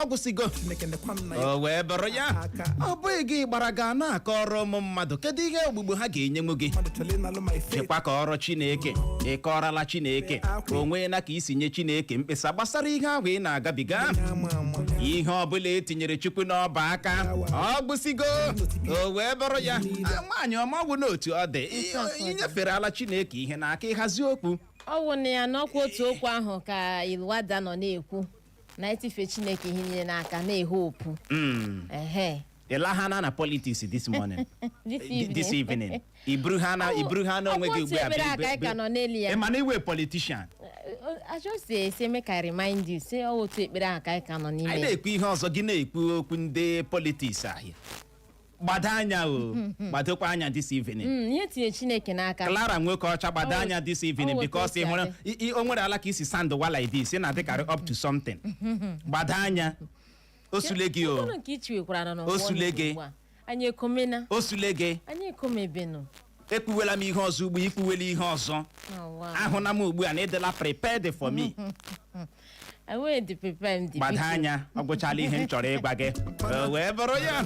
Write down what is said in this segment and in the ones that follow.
Ọ gwụsịgo. Chineke nekwa m na ya. O wee bụrụ ya, ọ bụghị gị gbara ga na-akọrọ ụmụ mmadụ kedu ihe ogbugbo ha ga-enyenwu gị. Mmadụ chọrọ ịnalụ my faith. Dịkwa ka ọrụ Chineke, ị kọrọla Chineke, o nweela ka isi nye Chineke mkpesa gbasara ihe ahụ ị na-agabiga? Ama ama. Ihe ọbụla etinyere Chukwu n'ọba aka, ọ gbụsigo. O wee bụrụ ya. Ah, nwaanyị ọma, ọgwụ n'otu ọ dị, inyefere ala Chineke ihe n'aka, ịhazi okwu. Ọ wụ na ya n'ọkwa otu okwu ahụ ka Ilwada nọ na-ekwu na itife Chineke ihe niile n'aka na-ehe opu. Ehe. Ịlahana na politics this morning. This evening. This evening iburu ha na iburu ha n'onwe gị ugbu a. Ọkwa otu ebere a ka anyị ka nọ n'elu ya. Ị ma na iwe politician. I just say make I remind you say ọ otu ekpere ahụ ka anyị ka nọ n'ime Anyị ya. na-ekwu ihe ọzọ, gị na-ekwu okwu ndị politics ahịa. Gbado anya o, gbadokwa anya this evening. Ihe tinye Chineke n'aka. Clara nwoke ọcha, gbado anya this evening. Ọ wụ Because otu ị o si hụrụ adị. o nwere ala ka isi sand wa like this, ị na-adịkarị up to something. Gbado anya, o sule gị o. Ọnụ nke ichiwekwara nọ O sule gị. ugbu a. Anyị ekomena. O sule gị. Anyị ekomebenu. Ekpuwela m ihe ọzọ ugbu, ikpuwela ihe ọzọ. Oh, wow. Ahụna m ugbu a na ịdịla prepared for me. I wey dey prepare m dị. Gbado Biko. anya, ọ gwụchala ihe m chọrọ ịgwa gị. O wee bụrụ ya,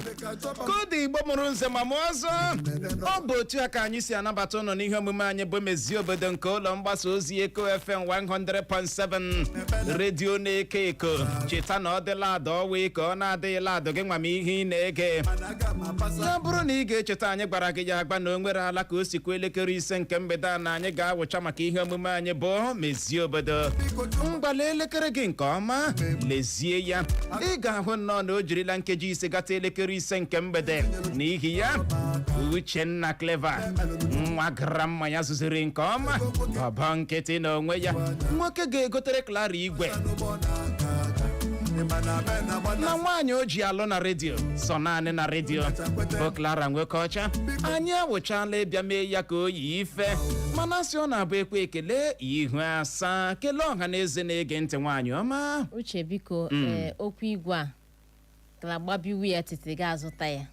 koodu Igbo mụrụ nze ma mụọ ọzọ, ọ bụ otu a ka anyị si anabata ụnụ n'ihe omume anyị bụ Mezie Obodo nke ụlọ mgbasa ozi Eko FM 100.7, redio na-eko eko. Cheta na ọ dịla ada ọwa ka ọ na-adịghịla adụ gị nwa m ihe ị na-ege. Ya bụrụ na ị ga-echeta, anyị gwara gị ya agba na o nwere ala ka o sikwa elekere 5 nke mgbede a na anyị ga-awụcha maka ihe omume anyị bụ Mezie Obodo. Mgbala elekere gị nke ọma, lezie ya, ị ga-ahụ nnọọ na o jirila nkeji 5 gata elekere 5 nke mgbede. N'ihi ya, Uchenna Clever, nwa gara mma ya zuziri nke ọma, ọbọ nkịtị na onwe ya, nwoke ga-egotere Clara igwe na nwaanyị o ji alụ na redio, sọ naanị na redio, bụ Clara nwoke ọcha. Anyị awụchala ịbịa mee ya ka o yi ife, mana sị ọ na-abụ ekwe ekele ihu asaa. Kelee ọha na eze na-ege ntị, nwaanyị ọma. Uche, biko, ee, okwu igwe a gara gbabiwu ya tete ga azụta ya.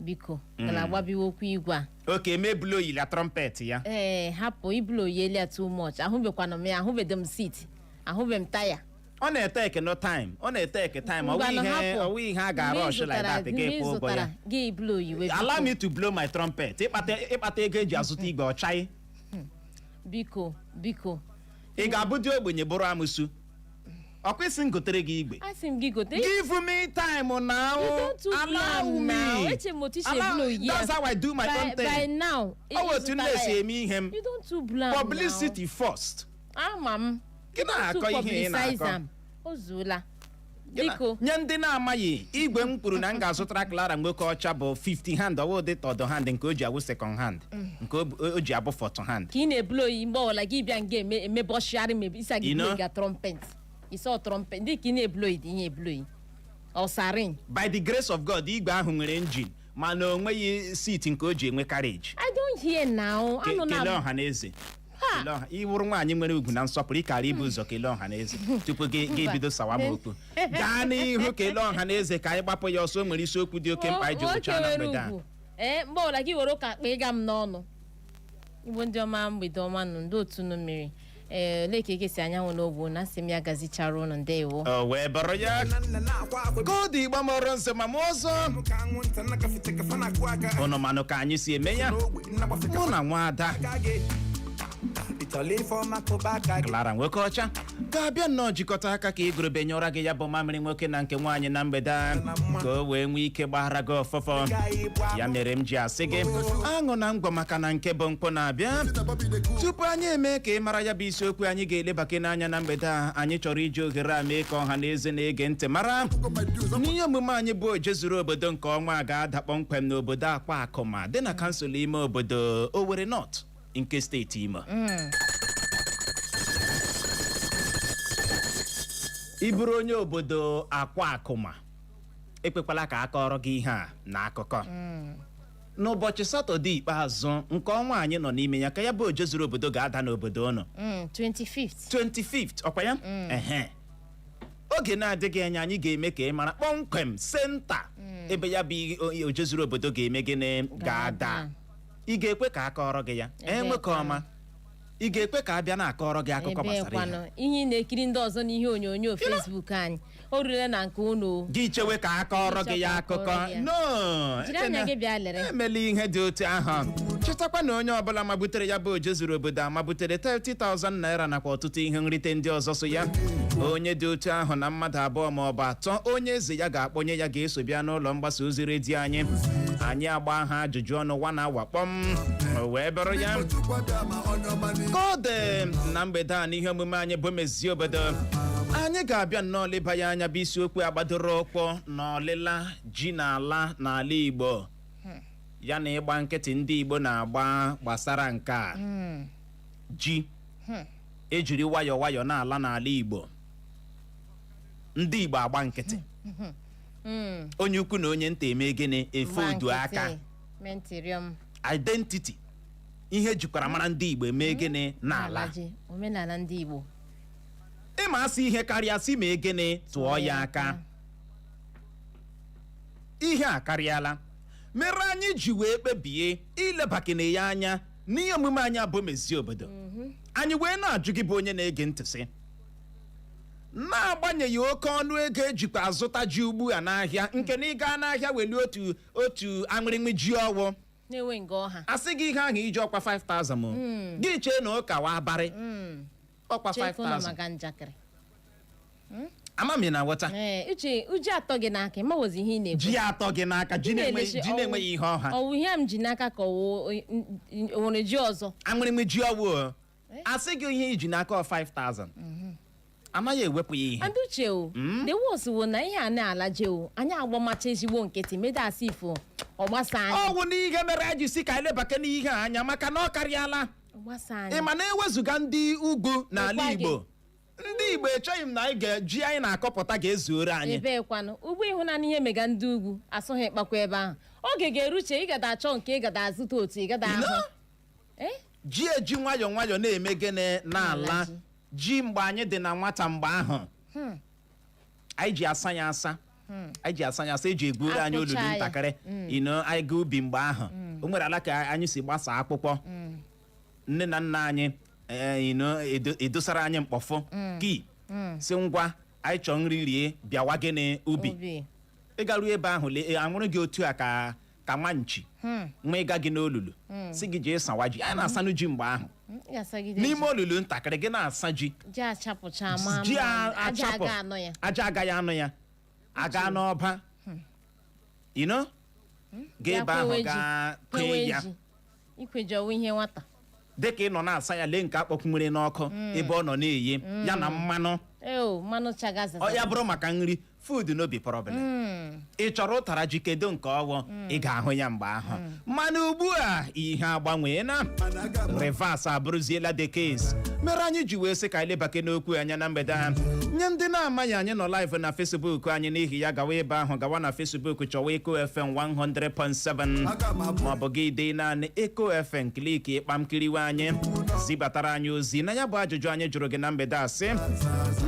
Biko, gara gbabiwu okwu igwe a. Oke mebulu oyila trumpet ya. Ee, hapụ ibulu oyelia too much. Ahụbekwana m ya, ahụbedo m seat, ahụbe m taya. Ọ na-ete eke no time, ọ na-ete eke time. Ọwụ Ngwanụ, ihe hapụ. ọwụ ihe a ga-arụ Mgbe ị ọshụ like zụtara- that mgbe ị ga-ekwu ụgwọ ya. zụtara, gị blow iwe. Allow Biko. me to blow my trumpet. Ịkpata ego eji azụta igwe ọchaghị. Biko, biko. Ị ga-abụ dị ogbenye bụrụ amụsụ ọkwa isi m gotere gị igwe. Asị m gị gote. Give me time now. You don't too Allow plan me. now. Eche m otu i si eblow ya. That's how I do my own By thing. now Ọ bụ otu m na-esi eme ihe m. You don't too plan. Publicity first. Now. Ama m. Gị na-akọ ihe ị na-akọ. Am. O zuola. Gị Biko. Nye ndị na-amaghị, igwe m kwuru na m ga-azụtara Clara nwoke ọcha bụ 50 hand, ọwụ dị third hand nke o ji awụ second hand, nke o ji abụ fourth hand. Ka ị na-eblow yi mgbe ọbụla gị bịa nga eme emebọchigharị m isa gị You know? blow ga trumpet. Isa trumpet dị ka ị na-eblow yi dị ihe eblow yi. Ọ sarin. By the grace of God, igwe ahụ nwere engine, mana o nweghị seat nke o ji enwe carriage. I don't hear now. Anọ na Kelee ọha na eze. Ha! Kelee ọha. Ị wụrụ nwaanyị nwere ugwu na nsọpụrụ, ịkara ibu ụzọ kelee ọha na eze tupu gị bido sawa m okwu. Gaa n'ihu, kelee ọha na eze ka anyị gbapụ ya ọsọ. O nwere isiokwu dị oke mkpa anyị ji Nwoke wụchaa na nwere mgbede a. ugwu. Ee, mgbe ọbụla gị were ụka kpa ịga m n'ọnụ. Igbo ndị ọma, mgbede ọma nụ. Ndị otu nụ mmiri, ee, ole ka eke si anyanwụ n'ogbo na asị m ya gazichara ụnụ. Ndewo. O wee bụrụ ya, koodu Igbo mụrụ nze ma mụ ọzọ, ụnụ manụ ka anyị si eme ya. Mụ na nwaada Clara nwoke ọcha ga-abịa nnọọ jikọta aka ka igurube nyụra gị ya bụ mamịrị nwoke na nke nwaanyị na mgbede a, ka o wee nwee ike gbaghara gị ọfọfọ. Ya mere m ji asị gị aṅụ na ngwọ, maka na nke bụ mkpụ na-abịa. Tupu anyị eme ka ị mara ya bụ isiokwu anyị ga-elebake n'anya na mgbede a, anyị chọrọ iji ohere a mee ka ọha na eze na-ege ntị mara n'ihe omume anyị bụ Oje Zuru Obodo nke ọnwa a ga-ada kpọmkwem n'obodo Akwa Akụma dị na kansụl ime obodo Owerri North nke steeti Imo. Ị bụrụ onye obodo Akwa Akụma, ekwekwala ka akọrọ gị ihe a na akụkọ. N'ụbọchị Satọde ikpeazụ nke ọnwa anyị nọ n'ime ya ka ya bụ Oje Zuru Obodo ga-ada n'obodo ụnụ. 25th. 25th, ọkwa ya? Ehe. Oge na-adịghị anya, anyị ga-eme ka ị mara kpọmkwem center ebe ya bụ Oje Zuru Obodo ga-eme gịnị? Ga-ada. Ị ga-ekwe ka akọrọ gị ya? Ebee enwe ka ka? ọma. Ị ga-ekwe ka a bịa na-akọrọ gị akụkọ Ebe gbasara ihe? kwanụ ihe ị na-ekiri ndị ọzọ n'ihe onyonyo Facebook anyị, o rule na nke unu o. Gị chewe ka akọrọ gị ya Gị chọọ ka akụkọ? akọrọ gị ya. No. Jiri anya gị bịa lere. Emela ihe dị otu ahụ. Chetakwa na onye ọbụla mabutere ya bụ oje zuru obodo amabutere 30,000 naira nakwa ọtụtụ ihe nrite ndị ọzọ so ya. Onye dị otu ahụ na mmadụ abụọ ma ọ bụ atọ onye eze ya ga-akpọnye ya ga-eso bịa n'ụlọ mgbasa ozi redio anyị, anyị agba ha ajụjụ ọnụ wa na awa kpọm, o wee bụrụ ya. Ka ọ dị na mgbede a, n'ihe omume anyị bụ Mezie Obodo, anyị ga-abịa nnọọ leba ya anya bụ isiokwu agbadoro ụkwụ na ọlịla ji n'ala n'ala Igbo, ya na ịgba nkịtị ndị Igbo na-agba gbasara nke a. Ji ejiri nwayọọ nwayọọ na-ala n'ala Igbo, ndị Igbo agba nkịtị, onye ukwu na onye nta eme gịnị? Efe Gba odu nkịtị. aka. Mentiriọm. Identity, ihe jikwara mara ndị Igbo eme gịnị? N'ala. Ji omenala ndị Igbo. Ịma asị ihe karịa sị mee gịnị? Tụọ ya aka. Ihe a karịala mere anyị ji wee kpebie ilebakene ya anya n'ihe omume anyị abụ Mezie Obodo. Anyị wee na-ajụ gị bụ onye na-ege ntị sị, na-agbanyeghị oke ọnụ ego ejikwa azụta ji ugbu a n'ahịa, nke na ị gaa n'ahịa weli otu otu aṅụrịnwị ji ọwụ na-enwe nga ọha, asị gị ihe ahụ iji ọkwa 5000 o, gị chee na ụka wa abarị ọkwa chekwa ụlọ 5000. Maka njakịrị. Amami na nghọta. Ee, uche, uji atọ gị n'aka, ịmawozi ihe ị na-ekwu. Ji atọ gị n'aka, ji na-enweghị ji na-enweghị ihe ọha. Ọwụ ihe m ji n'aka ka ọwụ o nwere ji ọzọ. Aṅụrịnwị ji ọwụ o, asị gị ihe iji n'aka ọ 5000, anaghị ewepụ ya ihe. And uche o, the worst wo na ihe a na-alaje o, anyị agbamacha ezigbo nkịtị mede asị ifo ọgbasa anyị. Ọgwụ n'ihe mere anyị ji si ka anyị lebake n'ihe a anya maka na ọ karịala. Ọgbasa anyị. Ị ma na ewezụga ndị ugwu n'ala Lekwa gị. Igbo, ndị Igbo echeghị m na anyị ga-ji anyị na-akọpụta ga-ezuoro anyị. Ebee kwanụ ugbo ịhụnanya ihe mega ndị ugwu asụghị ịkpakwa ebe ahụ oge ga-eruche ịgada achọ nke ịgada azụta otu ịgada You know? ahụ. Eh? Ji eji nwayọọ nwayọọ na-eme gịnị? N'ala. N'ala ji. Ji mgbe anyị dị na nwata, mgbe ahụ anyị ji asa ya asa, anyị ji asa ya asa, eji egwuru anyị olulu Akpụcha ya. ntakịrị ino. Anyị gaa ubi mgbe ahụ, o nwere ala ka anyị si gbasaa akwụkwọ nne na nna anyị edosara anyị mkpọfụ ki si ngwa, anyị chọọ nri rie, bịawa gịnị? Ubi. Ubi. Ịgaruo ebe ahụ, lee anwụrụ gị otu a ka nwa nchi nwa ịga gị n'olulu si gị jee sawa ji. Anyị na-asanụ ji mgbe ahụ Ị ga-asagide n'ime ji. olulu ntakịrị gị na-asa ji. Ji achapụcha ma ji ma aja achapụ. aga anọ ya. Aja agaghị anụ ya, aga n'ọba gaa ebe ahụ kwewe ji. gaa Kwewe kwee ya. ji. Ikweji ọwụ ihe nwata. Dịka ị nọ na-asa ya, lee nke akpọkwunwere n'ọkụ ebe ọ nọ na-eye ya na mmanụ. Eo, mmanụ chagaza. Ọ ya bụrụ maka nri, food no be problem. Ị chọrọ ụtara ji, kedo nke ọwụ ị ga-ahụ ya mgbe ahụ. Mana ugbu a ihe agbanwee na reverse abụrụziela the case, mere anyị ji wee sị ka anyị lebake n'okwu anya na mgbede a. Nye ndị na-amaghị, anyị nọ live na Facebook anyị. N'ihi ya, gawa ebe ahụ, gawa na Facebook, chọwa Eko FM 100.7 maọbụ gị dee naanị Eko FM, click ịkpam kiriwe anyị, zibatara anyị ozi na ya bụ ajụjụ anyị jụrụ gị na mgbede a sị,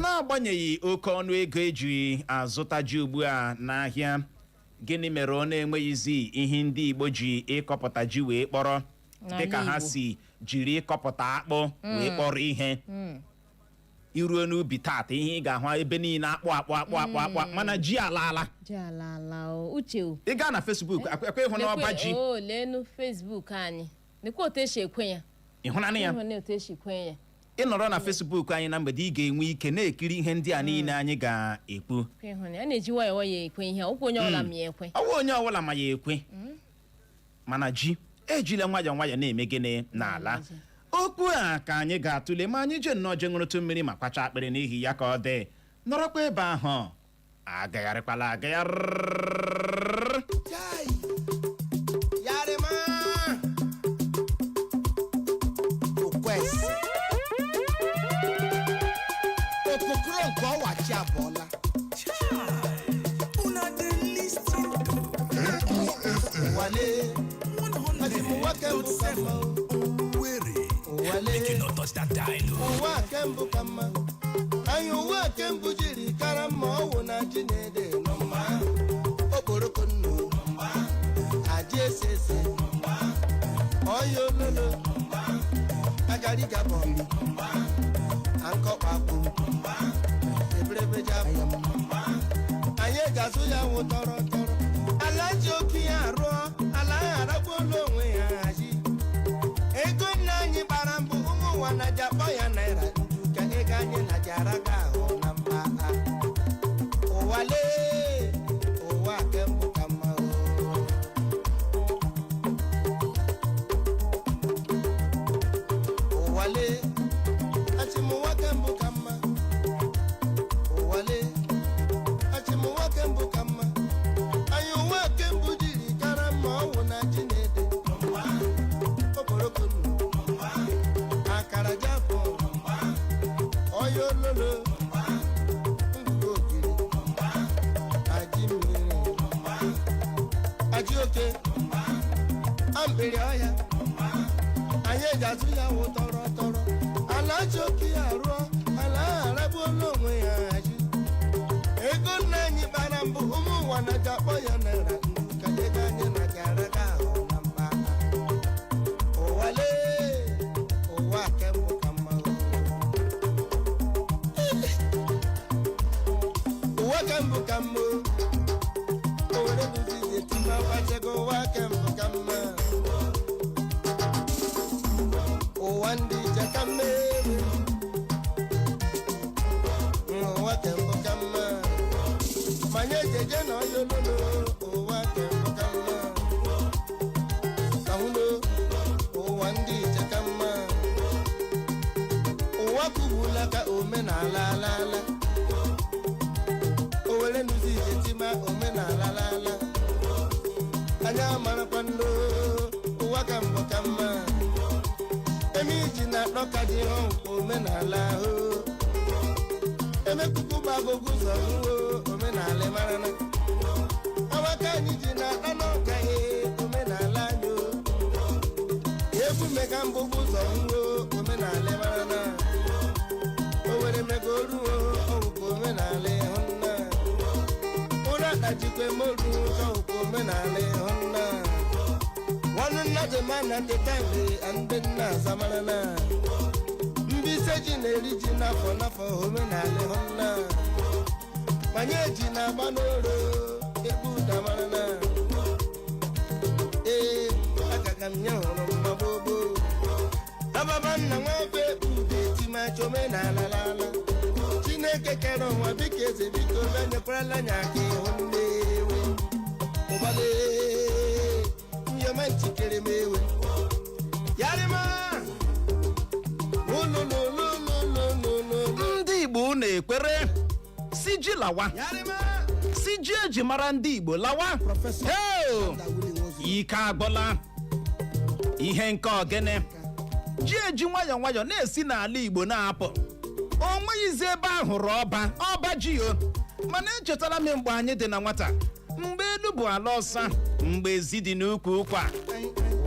n'agbanyeghị oke ọnụ ego eji azụta ji ugbu a n'ahịa, gịnị mere ọ na-enweghịzi ihe ndị Igbo ji ịkọpụta ji wee kpọrọ N'ala dịka ha Igbo. si jiri ịkọpụta akpụ wee kpọrọ ihe? Iruo n'ubi tata, ihe ị ga-ahụ ebe niile akpụ, akpụ, akpụ, akpụ, akpụ, mana ji alaala. Ji ala ala o, uche o. Ị gaa na Facebook, akwa ịhụ n'ọba ji. O leenu Facebook anyị, lekwa otu esi ekwe ya. Ịhụnanị ya. Ịhụ na otu esi kwe ya. Ị nọrọ na Facebook anyị na mgbede, ị ga-enwe ike na-ekiri ihe ndị a niile anyị ga-ekwu. Kwe ịhụ na a na-eji nwayọọ nwayọọ ekwe ihe okwu, onye ọbụla ma ya ekwe. Ọwụ onye ọbụla ma ya ekwe, mana ji ejila nwayọọ nwayọọ na-eme gịnị? N'ala. Okwu a ka anyị ga-atụle ma anyị jee nnọọ jee ṅụrụtụ mmiri ma kwacha akpịrị. N'ihi ya, ka ọ dị, nọrọkwa ebe ahụ, agagharịkwala agagharị. Chai! Yarima! Okwesi. Okokoro nke ọwachi abụọla. Una dey listen to Wale. Asị m nwoke mbụ ka mma. Owerri. Wale. Make you no touch that dial o. Ụwa nke mbụ ka mma. Anyị ụwa nke mbụ jiri kara mma ọwụ na ji na-ede nọ mma. Okporoko nnu. Aja ese ese. Ọya ololo. Aga Akarigabọ ankọkpakpo eberebeja anyị ga-azụ ya wụ tọrọ tọrọ. Ala ji oke ya rụọ ala ahụ aragbuola onwe ya hazi. Ego nna anyị gbara mbụ, ụmụ ụwa na ji akpọ ya naira nju ka ego anyị na ji araga ahụ na mba a. Ụwa lee, ụwa kembụ ka mma o. Ụwa lee, achịmụwa kembụ ka mma. Ụwa lee, achịmụwa kembụ ka mma. Anyị ụwa kembụ jiri kara mma ọwụ na ji na-ede okporoko nnu akara japụ ọya ololo ngwugwu ogiri aji mmiri aji oke amkpịrị ọhịa anyị eji azụ ya wụ tọrọ tọrọ. Ala ji oke ya rụọ ala ahụ aragbuola onwe ya hazi. Ego nna anyị kpara mbụ, ụmụ ụwa na ji akpọ ya naira ndu ka ego anyị na ji araga ahụ na mba. Ụwa lee, ụwa kembụ ka mma o. Ụwa kembụ ka mma o. O were duzizie tima gbachego ụwa kembụ ka mma. Ụwa ndị ije ka mma ewe. Ụwa kembụ ka mma. Manye jeje na ọya ololo ụwa kembụ ka mma. Kahụlo ụwa ndị ije ka mma. Ụwa kụgbula ka omenala alala. O were nụzi ije tima omenala alala. Anya amarakwa ndo ụwa ka mbụ ka mma. Emi ji na akpọka ji hụ omenala o. Emekuku gbagogo ụzọ ruo omenala marana. Awaka anyị ji na akpa n'ọka he omenala anyị o. Egwu mega mbụbụ ụzọ ruo omenala marana. O were mega oruo ọwụkwa omenala ịhụnna. Ụra kpachikwa emoru ọwụkwa omenala ịhụnna. Nwanne nna dị ma na ndị taịmị ndị nna azamarana. Mbise ji na-eri ji n'afọ n'afọ omenala ịhụnna. Manye ji na-agba n'oro ekpu damarana. Ee, agaga m nye hụrụ mma gbogbo. Ababa nna nwafe ude timachi omenala lala. Chineke kere ụwa biko eze biko bịa nyekwarala anyị aka ịhụ nnewe. Ụbale nyoma nchikere m ewe. Yarima! Ululululululu. Ndị Igbo unu ekwere si ji lawa? Yarima! Si ji eji mara ndị Igbo lawa. Prọfesọ Heo! Dawudi Nwozu. Ike agwụla ihe nke ogene ji eji nwayọọ nwayọọ na-esi n'ala Igbo na-apụ. O nweghịzi ebe a hụrụ ọba ọba ji o. Mana echetara m mgbe anyị dị na nwata, mgbe elu bụ ala ọsa, mgbe ezi dị n'ukwu ụkwa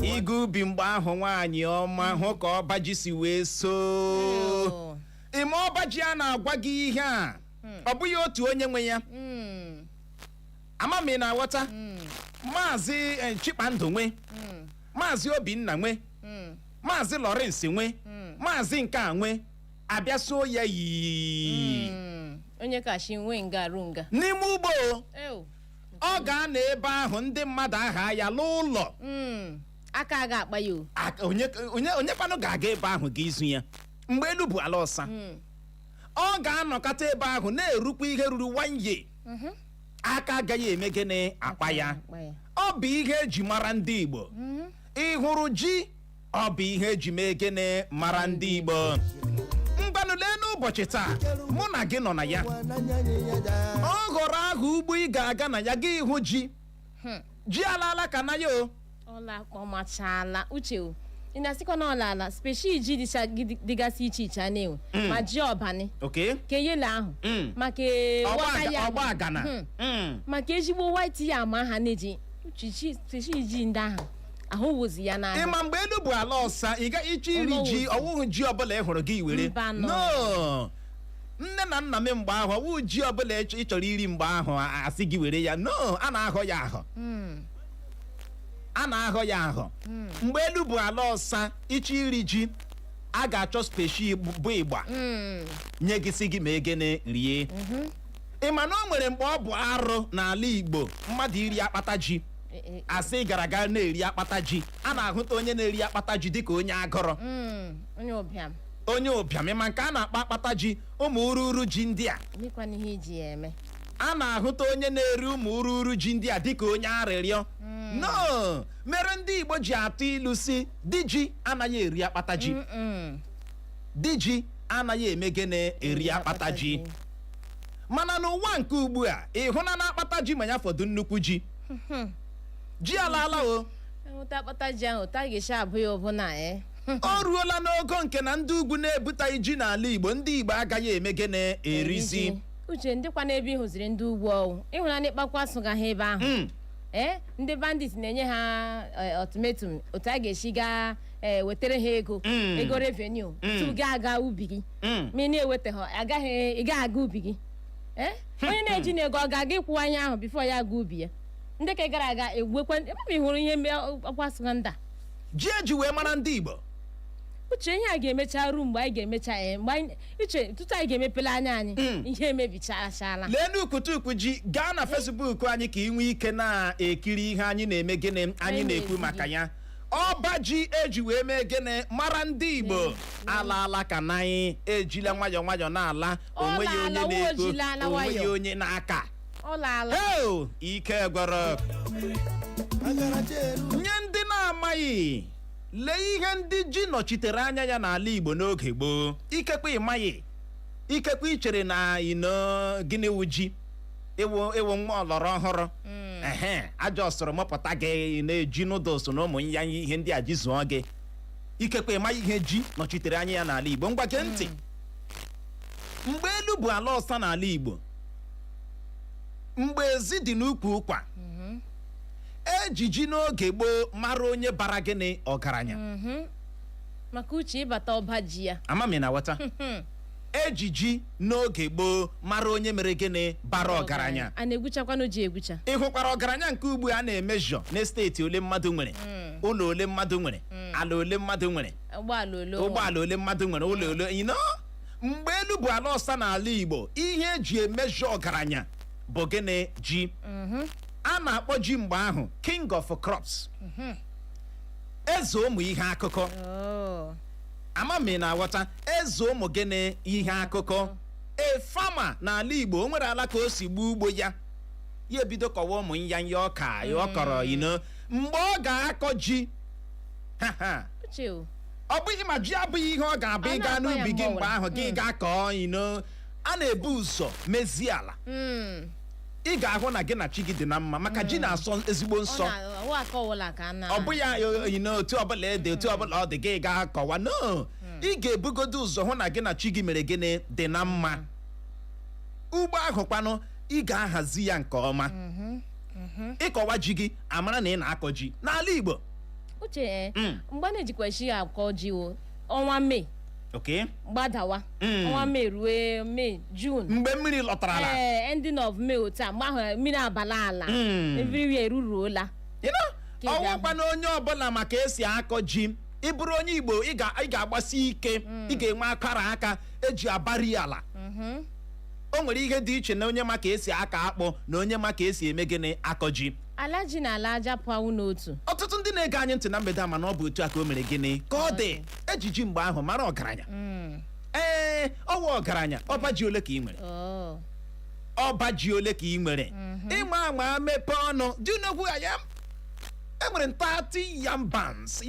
ịga ubi, mgbe ahụ nwaanyị ọma hụ ka ọba ji si wee soo. Oh. Ime ọba ji a na-agwa gị ihe a, ọ bụghị otu onye nwe ya. Ama m ị na-aghọta. Maazị Chikpandụ nwe, Maazị Obinna nwe, Maazị Lawrence nwe, Maazị nke a nwe, abịa suo ya yii. Onye kachi nwee nga arụ nga N'ime ugbo. Ew. Ọ ga-anọ ebe ahụ ndị mmadụ aha ya n'ụlọ. Aka aga akpa ya o. Onye kwanụ ga-aga ebe ahụ ga izu ya mgbe elu bụ ala ọsa? Ọ ga-anọkọta ebe ahụ na-erukwa ihe ruru one year, aka agaghị eme gịnị? Akpa ya. Akpa ya. Ọ bụ ihe eji mara ndị Igbo. Ị hụrụ ji, ọ bụ ihe eji mee gịnị mara ndị Igbo. Ngwanụ, lee n'ụbọchị taa mụ na gị nọ na ya. Ụwa n'anya anyị ya daa. Ọ ghọrọ ahụ ugbo ị ga-aga na ya gị hụ ji, ji alaala ka na ya o. Ọla ọmachala uche o. Ị na-asịkwa na ọla ala speshi ji dịgasị iche iche a na-enwe ma ji ọbani ke yelo ahụ maka wata yam. Ọgba agana. Maka ezigbo white yam aha na-eji uche ji speshi ji ndị ahụ ahụ wụzi ya n'ahịa. Ịma mgbe elu bụ ala ọsa, ị ga ịchọ iri ji, ọwụghị ji ọbụla ị hụrụ gị were. Mba nọ. No, nne na nna m mgbe ahụ, ọwụghị ji ọbụla ị chọrọ iri mgbe ahụ asị gị were ya. No, a na-ahọ ya ahọ, a na-ahọ ya ahọ. Mgbe elu bụ ala ọsa, ịchọ iri ji A ga-achọ speshi bụ ịgba nye gị, si gị ma egene rie. Ị ma na o nwere mgbe ọ bụ arụ n'ala Igbo mmadụ iri akpata ji? Asị gara aga na-eri akpata ji, a na-ahụta onye na-eri akpata ji dịka onye agụrụ. Onye ụbịam. Onye ụbịam. Ịma nke a na-akpọ akpata ji, ụmụ ururu ji ndị a? Dịkwana ihe iji ya eme. A na-ahụta onye na-eri ụmụ ururu ji ndị a dịka onye arịrịọ. No mere ndị Igbo ji atụ ilu si di ji anaghị eri akpata ji. Di ji anaghị eme gịnị? Eri akpata ji. Mana n'ụwa nke ugbu a, ị hụna na akpata ji ma ya fọdụ nnukwu ji, ji alaala o. Enweta akpata ji ahụ, ụta ga-esi abụ ya ọbụna e. O ruola n'ogo nke na ndị ugwu na-ebutaghị ji n'ala Igbo, ndị Igbo agaghị eme gịnị? Erizi. Uche, ndịkwa n'ebe ị hụziri ndị ugwu ọwụ ịhụnanya ịkpakwa asụga ha ebe ahụ. Ee, ndị bandit na-enye ha ultimatum otu a ga-esi gaa wetara ha ego, ego revenue, tupu gị aga ubi gị. Ma ị na-eweta ha, agaghị, ị gaghị aga ubi gị. Ee, onye na-eji na ego, ọ ga-aga ịkwụ anya ahụ before ya aga ubi ya? Ndị ka gara aga egwekwa ebe ị hụrụ ihe mgbe ọkwa asụga nda. Ji eji wee mara ndị Igbo. Uche, ihe a ga-emecha ruo mgbe anyị ga-emecha ya, mgbe anyị, uche, tutu anyị ga-emepele anya anyị, ihe emebichala. Lee n'ukwutukwu ji. Gaa na Facebook anyị ka ị nwee ike na-ekiri ihe anyị na-eme gịnị, anyị anyị na-ekwu na-ezi maka gị. ya. Ọba ji eji wee mee gịnị mara ndị Igbo ala ala ka na anyị ejila nwayọọ nwayọọ na-ala. Ọ Onweghị onye laala, na-ekwu, ojila ala onweghị nwayọọ. onye na-aka. Ọ laala. Heo, ike gwọrọ. Nye ndị na-amaghị, lee ihe ndị ji nọchitere anya ya n'ala Igbo n'oge gboo. Ikekwe ịmaghị, ikekwe ị chere na ino gịnị wụ ji, ịwụ ịwụ nwa ọlọrọ ọhụrụ, ehe, ajọ sọrọ mọpụta gị na-eji noodles na ụmụ ya, ihe ndị a ji zụọ gị. Ikekwe ịmaghị ihe ji nọchitere anya ya n'ala Igbo. Ngwa, gee ntị. Mgbe elu bụ ala ọsa n'ala Igbo, mgbe ezi dị n'ukwu ụkwa, ejiji n'oge gboo mara onye bara gịnị? Ọgaranya. Maka uche, ịbata ọba ji ya. Amami na ghọta, ejiji n'oge gboo mara onye mere gịnị? Bara ọgaranya. A na-egwuchakwanụ ji egwucha. Ị hụkwara ọgaranya nke ugbu a na-emejọ n'estate ole mmadụ nwere, ụlọ ole mmadụ nwere, ala ole mmadụ nwere, ụgbọala ole o nwere. Ụgbọala ole mmadụ nwere, ụlọ ole mgbe elu bụ ala ọsa n'ala Igbo, ihe eji emejọ ọgaranya bụ gịnị? Ji. A na-akpọ ji mgbe ahụ king of crops, eze ụmụ ihe akụkọ. Oh. Ama m ị na-aghọta, eze ụmụ gịnị? Ihe akụkọ. E farmer n'ala Igbo, o nwere ala ka o si gbuo ugbo ya, ya ebido kọwa ụmụ nyanya ọka ọ kọrọ mgbe ọ ga-akọ ji, ha ha. Uche o. Ọ bụghị ma ji abụghị ihe ọ ga-abụ. A Ị gaa na-akọ ya n'ubi gị mgbe mgbe ahụ gị gaa kọọ, a na-ebu ụzọ mezie ala. Ị ga-ahụ na gị na chi gị dị na mma, maka ji na-asọ ezigbo Ọ nsọ. na ọwụ aka ọwụla ka a na Ọ bụghị otu ọbụla ede, otu ọbụla ọ dị gị gaa kọwa. No, ị ga-ebugodo ụzọ hụ na gị na chi gị mere gịnị? Dị na mma. Ugbo ahụ kwanụ, ị ga-ahazi ya nke ọma. Ịkọwa ji gị, amara na ị na-akọ ji n'ala Igbo. Uche, ee. Mgbe a na-ejikwa esi akọ ji o ọnwa Mee gbadawa, ọnwa Mee rue Mee, June. Mgbe mmiri lọtarala. Ee, ending of May, otu a mgbe ahụ mmiri abala ala, everywhere eruruola. You know, Ka ị ọnwụkwa na onye ọbụla maka esi akọ ji. Ị bụrụ onye Igbo, ị ga-agbasi ike, ị ga-enwe akara aka eji abari ala. O nwere ihe dị iche na onye ma ka esi aka akpụ na onye ma ka esi eme gịnị? Akọ ji. Ala ji na ala aja pụawụ n'otu. Ọtụtụ ndị na-ege anyị ntị na mgbede a, mana ọ bụ otu a ka o mere gịnị ka ọ dị. Ejiji mgbe ahụ mara ọgaranya. Ee, ọwa ọgaranya. Ọba ji ole ka ị nwere? Oh. Ọba ji ole ka ị nwere? Ịma ama mepee ọnụ, do you know who I am? Enwere m 30 yam barns,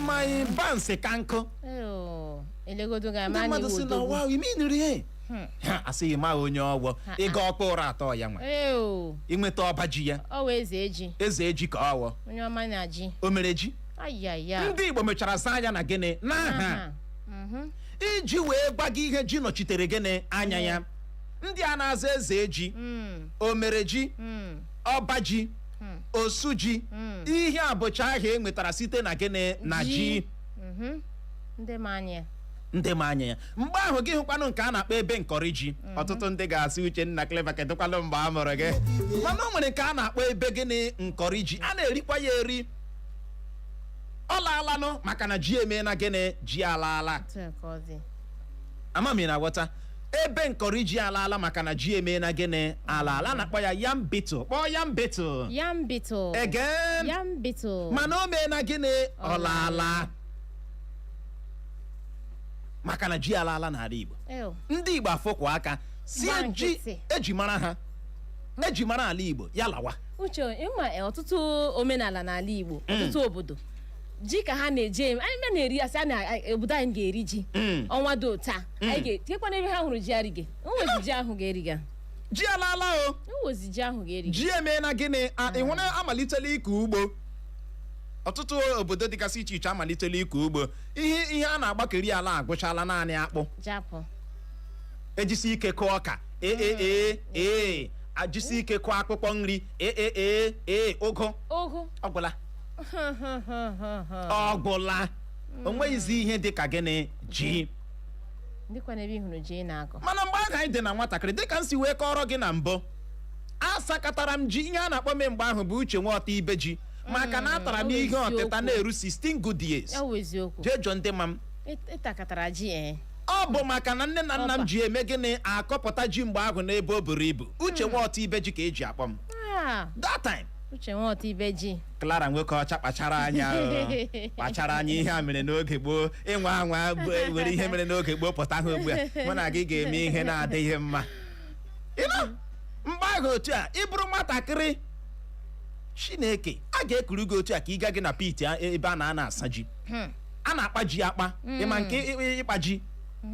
my barns ka nkụ. Eyo, elegodo Ndị ga-ama na mmadụ iwu si na odogwu. wow, ime nri he ha asịghị ma onye ọgwọ ịga ọkpa ụra atọ ya nwe Eyo, inweta ọba ji ya. Ọ wee eze eji. Eze eji ka ọwọ. Onye ọma na ji. O mere ji. Ayaya. Ndị Igbo mechara zaa ya na gịnị? N'aha. Aha. Iji wee gwa gị ihe ji nọchitere gịnị anya ya, ndị a na-aza eze eji, o mere ji, ọba ji, osu ji, ihe a bụcha aha e nwetara site na gịnị? Na ji. Ji. Ndị ma anya. Ndị ma anya ya mgbe ahụ. Gị hụkwanụ nke a na-akpọ ebe nkọrị ji. Ọtụtụ ndị ga-asị, "Uchenna Clever, kedụkwanụ mgbe a mụrụ gị?" Mana o nwere nke a na-akpọ ebe gịnị? Nkọrị ji. A na-erikwa ya eri. Ọ laalanụ, maka na ji emeela gịnị? Ji alaala. Otu a ka ọ dị. Ama m ị na-aghọta ebe nkọrị ji alaala, maka na ji emeela gịnị? Alaala. A na-akpọ ya yam beetle. Kpọọ yam beetle. Yam beetle. Again. Yam beetle. Mana o meela gịnị? Ọ laala, maka na ji alaala n'ala Igbo. Ew. Ndị Igbo afọkwa aka sie Gba ji nkịtị. eji mara ha, eji mara ala Igbo, ya lawa. Uche, ịma ọtụtụ omenala n'ala Igbo, ọtụtụ obodo, ji ka ha na-eji eme. Anyị bịa na-eri, asị a na obodo anyị ga-eri ji ọnwa dị otu a. Anyị ga-etekwana ebe ha hụrụ ji arige o nwezi ji ahụ ga-eriga. Ji alaala o. O nwezi ji ahụ ga-eriga. Ji emeela gịnị? Ịhụ na amalitela ịkọ ugbo. Ọtụtụ obodo dịgasị iche iche amalitela ịkọ ugbo. Ihe a na-agbakeri ala agwụchala, naanị akpụ. Japụ. Ejisi ike kụọ ọka, ee ee ee, ajisi ike kụọ akpụkpọ nri, ee ee ee, ụgụ. Ogo. Ọgwụla, ọgwụla. O nweghịzi ihe dị ka gịnị? Ji. Dịkwa n'ebe ị hụrụ ji ị na-akọ. Mana mgbe ahụ anyị dị na nwatakịrị, dịka m si wee kọrọ gị na mbụ, asakọtara m ji. Ihe a na-akpọ m mgbe ahụ bụ Uche Nwaọta Ibe Ji, maka na atara m Ọ bụ ihe ọtịta eziokwu. na-eru 16 good years. Ya wụ eziokwu. Jee jụọ ndị ma m. Ịtakatara ji ee. Ọ bụ maka na nne na nna m Ọpa. ji eme gịnị? Akọpụta ji mgbe ahụ n'ebe o buru ibu. Uche Nwaọta Ibe Ji ka eji akpọ m Ah, that time. Uche Nwaọta Ibe Ji. Clara nwoke ọcha, kpachara anya o. Kpachara anya. Ihe a mere n'oge gboo, ịnwa anwa were ihe mere n'oge gboo pụta ha ugbu a, mụ na gị ga-eme ihe na-adịghị mma. Ịnụ mgbe ahụ otu a, ị bụrụ nwatakịrị, Chineke a ga-ekuru gị otu a ka ị gaa gị na pit ebe a na-ana asa ji. A na-akpa ji akpa. Ịma nke ịkpa ji,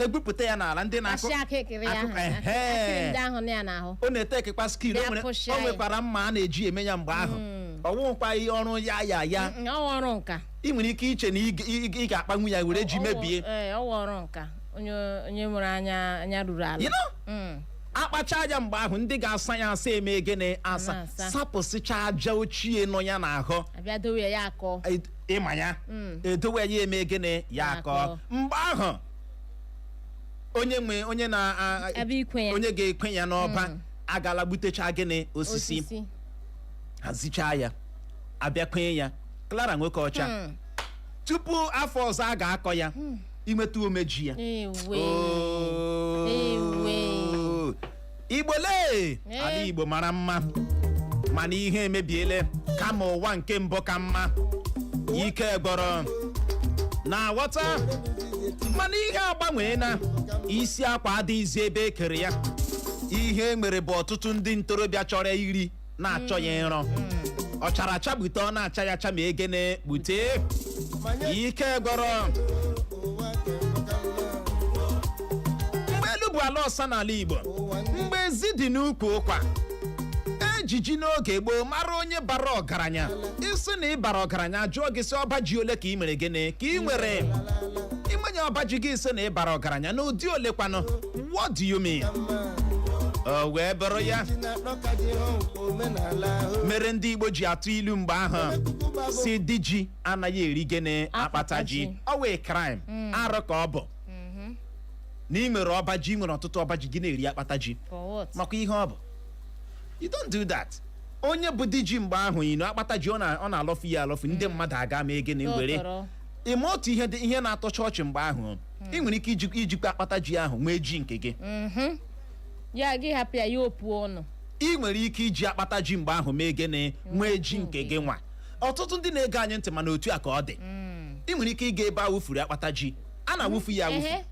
egbupụta ya n'ala, ndị na-akụ Asị akịkịrị ahụ. Ehe. Akịrị ndị ahụ na ya n'ahụ. Ọ na-etekekwa skill. O Bịa nwere kụsịa o ya. nwekwara mma a na-eji eme ya mgbe ahụ. Ọwụkwa ihe ọrụ ya ya ya. Ọ wụ ọrụ nka. Ị nwere ike iche na ị ga-akpanwu ya were ji mebie. Ee, ọ wụ ọrụ nka. Onye nwere anya ruru ala. You know? Akpacha ya mgbe ahụ, ndị ga-asa ya asa eme gịnị? Asa. Na-asa. Sapụsịcha aja ochie nọ ya n'ahụ. Abịa dowe ya, ya akọ. Ịma ya edowe ya, eme gịnị? Ya Ya akọ. akọ. Mgbe ahụ onye nwe onye na Ebe ikwe ya. Onye ga-ekwe ya n'ọba agala gbutecha gịnị? Osisi. Osisi. Hazichaa ya, abịa kwenye ya. Clara nwoke ọcha, tupu afọ ọzọ a ga-akọ ya, inweta umeji ya. Ewe. Oh. Ewe. Igbo lee! Ee. Ala Igbo mara mma, mana ihe emebiele. Kama ụwa nke mbụ ka mma. Ike gbọrọ na-aghọta, mana ihe agbanweela. Isi akwa adịghịzi ebe e kere ya. Ihe mere bụ ọtụtụ ndị ntorobịa chọrọ iri na-achọ ya ịrọ ọ chara acha gbute, ọ na-acha ya acha ma egene gbute. Ike gwọrọ. Mgbe elu bụ ala ọsa n'ala Igbo, mgbe ezi dị n'ukwu ụkwa, ejiji n'oge gboo mara onye bara ọgaranya. Isi na ị bara ọgaranya, jụọ gị sị, ọba ji ole ka ị mere? Gịnị ka ị nwere ịmanye ọba ji gị? Isi na ị bara ọgaranya na ụdị ole kwanụ? What do you mean? O wee bụrụ ya mere ndị Igbo ji atụ ilu mgbe ahụ si di ji anaghị eri gịnị? Akpata ji. Ọ wee crime, arụ ka ọ bụ na ị nwere ọba ji, ị nwere ọtụtụ ọba ji, gị na-eri akpata ji. For what? Makwa ihe ọ bụ, you don't do that. Onye bụ di ji mgbe ahụ ino akpata ji, ọ na-alọfu ya alọfu, ndị mmadụ aga mee gịnị? Were. Tọtọrọ. Ime otu ihe dị, ihe na-atọ chọọchị mgbe ahụ, ị nwere ike ijikwa akpata ji ahụ nwee ji nke gị. Ya gị hapụ ya, ya opuo ọnụ. Ị nwere ike iji akpata ji mgbe ahụ mee gịnị? Nwee ji nke gị nwa. Ọtụtụ ndị na-ege anyị ntị, mana otu a ka ọ dị. Ị nwere ike ịga ebe a wụfuru akpata ji, a na-awụfu ya awụfu. Ehe.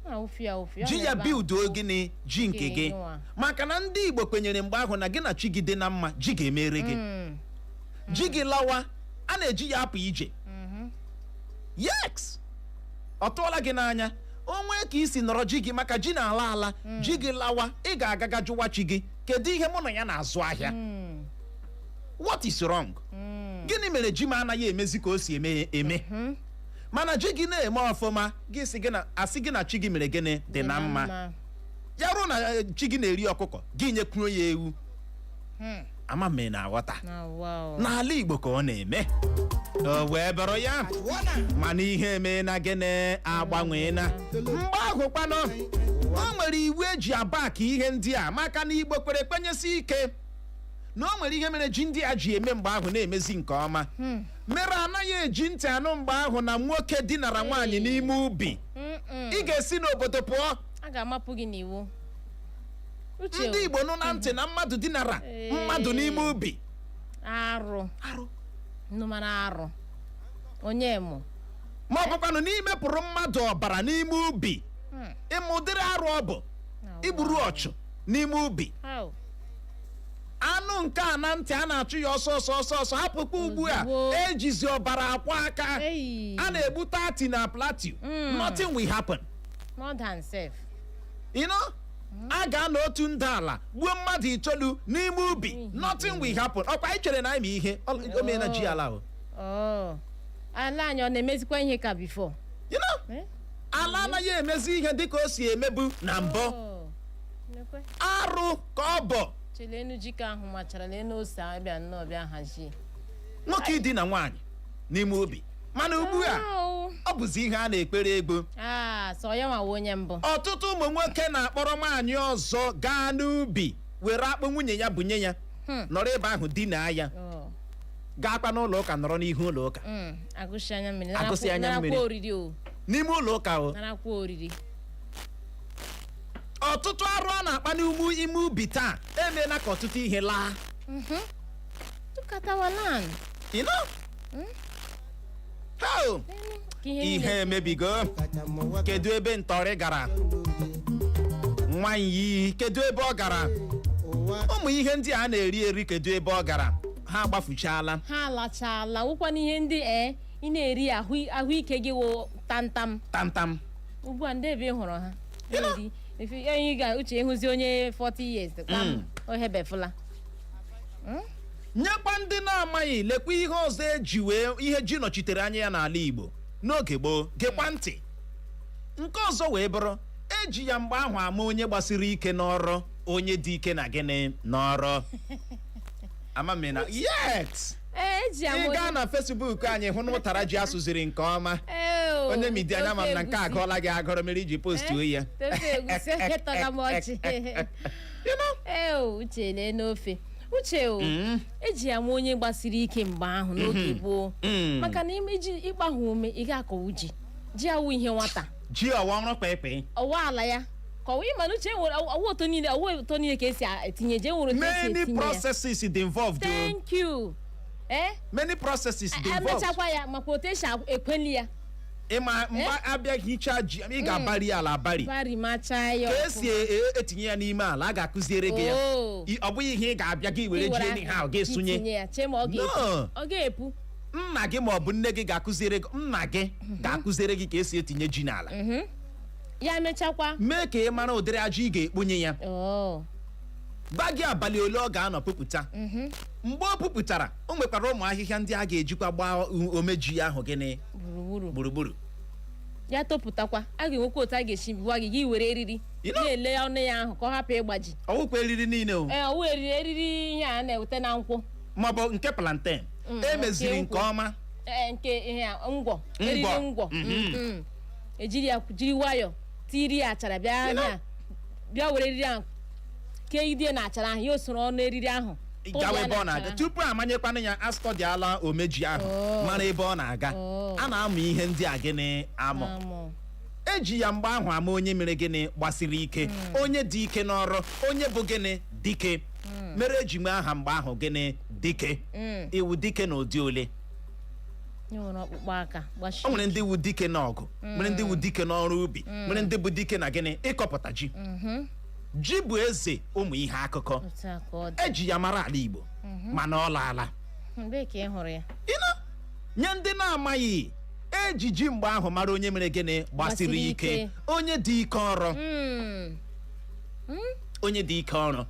Na-awụfu ya awụfu. Ya ji nọ ya ebe ahụ. bilduo gịnị? Ji nke Nke gị. nwa. Maka na ndị Igbo kwenyere mgbe ahụ na gị na chi gị dị na mma, ji ga-emere gị. Ji gị lawa, a na-eji ya apụ ije. Yes, ọ tụọla gị n'anya onwe ka isi nọrọ ji gị, maka ji na-ala ala. Ji gị lawa, ị ga-agaga jụwa chi gị, kedu ihe mụ na ya na-azụ ahịa? What is wrong? Gịnị mere ji m anaghị emezi ka o si eme eme? Mana ji gị na-eme ọfụma, gị si gị na asị gị na chi gị mere gịnị? Dị na mma. Ya ruo na chi gị na-eri ọkụkọ, gị nyekwuo ya ewu. Ama m ị na-aghọta. Na wow. N'ala Igbo ka ọ na-eme, o wee bụrụ ya. Mana ihe emeela gịnị? Agbanweela. Mgbe ahụ kwanụ, o nwere iwu eji aba ka ihe ndị a, maka na Igbo kwere kwenyesi ike na o nwere ihe mere ji ndị a ji eme mgbe ahụ na-emezi nke ọma. Mere anaghị eji ntị anụ mgbe ahụ na nwoke dinara nwaanyị n'ime ubi. Mm-mm. Ị ga-esi n'obodo pụọ. A ga-amapụ gị n'iwu, Uche. Ndị Igbo nụ na ntị na mmadụ dinara mmadụ n'ime ubi. Arụ. Arụ. Nnụmara arụ onye mụ. Ma ọ bụkwanụ n'ime pụrụ mmadụ ọbara n'ime ubi. Ịma ụdịrị arụ ọ bụ igburu ọchụ n'ime ubi? How? Anụ nke a na ntị, a na-achụ ya ọsọ ọsọ ọsọ ọsọ. Hapụkwa ugbu a. Ozugbo. Ejizi ọbara akwa aka. Ei. A na-egbu 30 na Plateau, nothing will happen. More than self. A ga-anọ otu ndị ala gbuo mmadụ itoolu n'ime ubi, nothing will happen. Ọkwa anyị chere na anyị ma ihe o meela ji ala o. Oh. Ala anyị ọ na-emezikwa ihe ka before? You know? Eh? Ala anaghị emezi ihe dịka o si emebu na mbụ. Oh. Nekwe. Arụ ka ọ bụ. Chele enu jike ahụ machara n'elu ose abịa nnọọ bịa hazie. Nwoke idina nwaanyị n'ime ubi, mana ugbu a Oh. ọ bụzi ihe a na-ekpere ego. Ah, sọ ya nwa wụ onye mbụ. Ọtụtụ ụmụ nwoke na-akpọrọ nwaanyị ọzọ gaa n'ubi, were akpụ nwunye ya bunye ya, nọrọ ebe ahụ dinaa ya. Oh. Gaakwa n'ụlọ ụka, nọrọ n'ihu ụlọ ụka. Agụsị anya mmiri. Agụsị anya mmiri. Narakwa oriri o. N'ime ụlọ ụka o. Narakwa oriri. Ọtụtụ arụ a na-akpa n'umu ime ubi taa emeela ka ọtụtụ ihe laa. Look at our land. You know? How? Ka ihe ihe niile. emebigo. Kedu ebe ntọrị gara? Nwanyị, kedu ebe ọ gara? Ụmụ ihe ndị a na-eri eri, kedu ebe ọ gara? Ha agbafuchaala. Ha alachala wụkwana ihe ndị ị na-eri, ahụ ahụike gị wụ tamtam. Tamtam. Ugbu a ndị ebe ị hụrụ ha na-eri. Enyi ga uche ịhụzi onye 40 years kpam ohebefula. Nyekwa ndị na-amaghị, lekwa ihe ọzọ eji wee ihe ji nọchitere anya ya n'ala Igbo n'oge gboo. Gekwa ntị, nke ọzọ wee bụrụ eji ya mgbe ahụ ama onye gbasiri ike n'ọrụ, onye dị ike na gịnị n'ọrụ. Amamina yet. Ee, eji ama Ị gaa onye na Facebook anyị hụ na ụtara ji asụziri nke ọma. Ee, o, Onye midi anya ma m na ofe nke egusi. agụọla gị agụrụ mere iji postuo ya. Ofe egusi etọga m ọchị. You know? Ee o, Uche, lee n'ofe Uche o. Eji ya ama onye gbasiri ike mgbe ahụ n'oge gboo, maka na ime ji ịgbahụ ume, ị ga-akọwu ji, ji awụ ihe nwata. Ji ọwa ọrụ kpekpe. Ọwa ala ya kọwa ịma na Uche nwere ọwa ụtọ niile, ọwa ụtọ niile ka esi etinye ji, enwere otu esi Many etinye ya. processes dị involved o. Thank you, eh. Many processes dị involved. Emechakwa ya makwa otu esi ekweli ya. Ịma mgbe abịa hichaa ji, ị ga-abari ala abari. Bari machaa ya. Ka esi etinye ya n'ime ala, a ga-akụziere gị ya. Oh. Ọ bụghị ihe ị ga-abịa gị were ji anyhow gị itinye sụnye. ya, chee ma ọ ga-epu. No. Ọ ga-epu. Nna gị ma ọ bụ nne gị ga-akụziere gị, nna gị ga-akụziere gị ka esi etinye ji n'ala. Ya mechakwa. Mee ka ị mara ụdịrị aja ị ga-ekponye ya. Oh. Gba gị abalị ole ọ ga-anọ pupụta. Mgbe o pupụtara, o nwekwara ụmụ ahịhịa ndị a ga-ejikwa gbaa omeji ahụ gịnị? Gburugburu. Gburugburu. Ya topụtakwa, a ga-enwekwa otu a ga-esi gwa gị, gị were eriri na-ele ọnụ ya ahụ ka ọ hapụ ịgbaji. Ọwụkwa eriri niile o. Ee, ọwụ eriri ihe a na-eweta na nkwụ. Maọbụ nke plantain emeziri nke nke nkwụ. ọma. Ee, nke ihe a ngwọ, eriri Ngwọ. ngwọ. Ejiri ya, jiri nwayọ tiri ya achara bịa bịa were eriri ahụ kee na achara ahụ, ya osoro ọnụ eriri ahụ tụọ Gawa ya ebe ọ n'achara na-aga. ahụ. Tupu amanyekwana ya, astọdịala omeji ahụ, Oh. mara ebe ọ na-aga. Oh. A na-amụ ihe ndị a gịnị amụ. Amụ. Eji ya mgbe ahụ ama onye mere gịnị, gbasiri ike, onye dị ike n'ọrụ, onye bụ gịnị, dike. Mere eji nwee aha mgbe ahụ gịnị, dike. Iwu dike na ụdị ole? E nwere ọkpụkpọ aka O nwere gbachie. ndị wu dike n'ọgụ, nwere ndị wu dike n'ọrụ ubi, nwere ndị bụ dike na gịnị, ịkọpụta ji. Ji bụ eze ụmụ ihe akụkọ. Otu a ka ọ dị. Eji ya mara ala Igbo, mana ọ laala. Mgbe ka ị hụrụ ya? Ịnụ nye ndị na-amaghị, eji ji mgbe ahụ mara onye mere gịnị, gbasiri Gbasiri ike, ike. onye dị ike ọrụ, onye dị ike ọrụ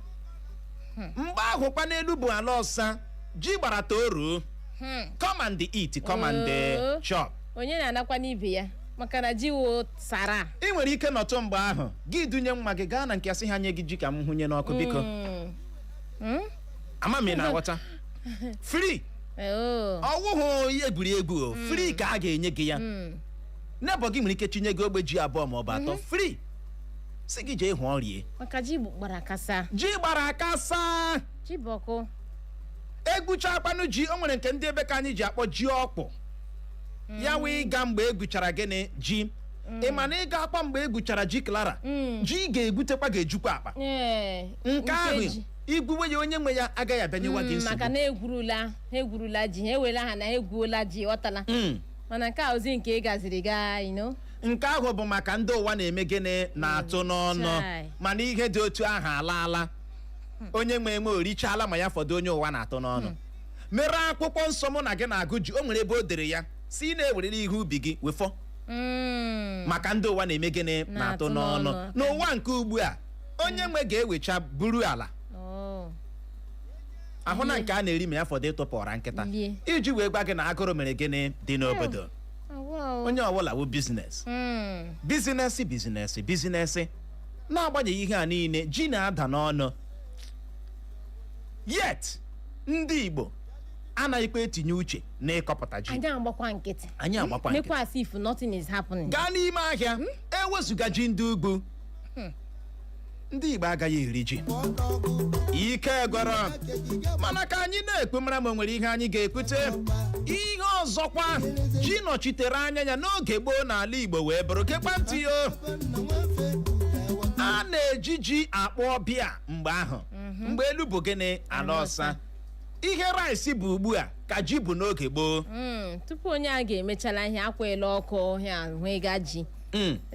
mgbe ahụ kwa n'elu bụ ala ọsa ji gbara toruo. Come and eat, come and Oh. chop. Onye na-anakwa n'ibe ya maka na ji wụ sara. Ị nwere ike nọtụ mgbe ahụ, gị dunye nwa gị gaa na nke asị ha nye gị ji ka m hụnye n'ọkụ biko. Ama m ị na-aghọta, free. Oh. Ọwụhụ egwuregwu o, free ka a ga-enye gị ya. Nebọ gị nwere ike chinye gị ogbe ji abụọ ma ọ bụ atọ free, si gị jee hụọ rie. Maka ji gbara kasa. Ji gbara aka saa. Ji bụ ọkụ. Egbuchakwanụ ji, o nwere nke ndị ebe ka anyị ji akpọ ji ọkpụ ya, wee ịga mgbe egbuchara gịnị? Ji. Ị ma na ịga akpa mgbe egbuchara ji, Clara, ji ị ga-egbutekwa ga-ejukwa akpa. Ee, nke ahụ ji. Igbuwe ya, onye nwe ya agaghị abịanyewa gị Maka nsogbu. na egwurula ha, egwurula ji ha, ewela ha na ha egwuola ji, ghọtala? Mana nke a, ozi nke ị gaziri gaa. Nke ahụ bụ maka ndị ụwa na-eme gịnị? Na-atụ n'ọnụ. Chai. Mana ihe dị otu ahụ alaala, onye nwe enwe orichala, ma ya fọdụ onye ụwa na-atụ n'ọnụ. Mere akwụkwọ nsọ mụ na gị na-agụ ji, o nwere ebe o dere ya si ị na-ewerere ihe ubi gị wefọ maka ndị ụwa na-eme gịnị? Na-atụ Na-atụ n'ọnụ. n'ọnụ. N'ụwa nke ugbu a, onye nwe ga-ewecha buru ala Oh. ahụ na nke a na-eri, ma ya fọdụ ịtụpụra nkịta. Lie. Iji wee gwa gị na agụrụ mere gịnị dị n'obodo. Oh, wow. Onye ọbụla wụ business, business, business, business. N'agbanyeghị ihe a niile, ji na-ada n'ọnụ, yet ndị Igbo anaghịkwa etinye uche n'ịkọpụta ji. Anyị agbakwa nkịtị. Anyị agbakwa nkịtị. Mekwa as if nothing is happening. Gaa n'ime ahịa, ewezụga ji ndị ugwu, ndị Igbo agaghị eri ji. Ike gwara, mana ka anyị na-ekwu, mara ma o nwere ihe anyị ga-ekwute. Ihe ọzọkwa ji nọchitere anya ya n'oge gboo n'ala Igbo wee bụrụ, gekwa ntị yo, a na-eji ji akpọ ọbịa mgbe ahụ, mgbe elu bụ gịnị? Ala ọsa. Ihe rice bụ ugbu a ka ji bụ n'oge gboo. Tupu onye a ga-emechala ihe akwela ọkụ ya hụ ịga ji.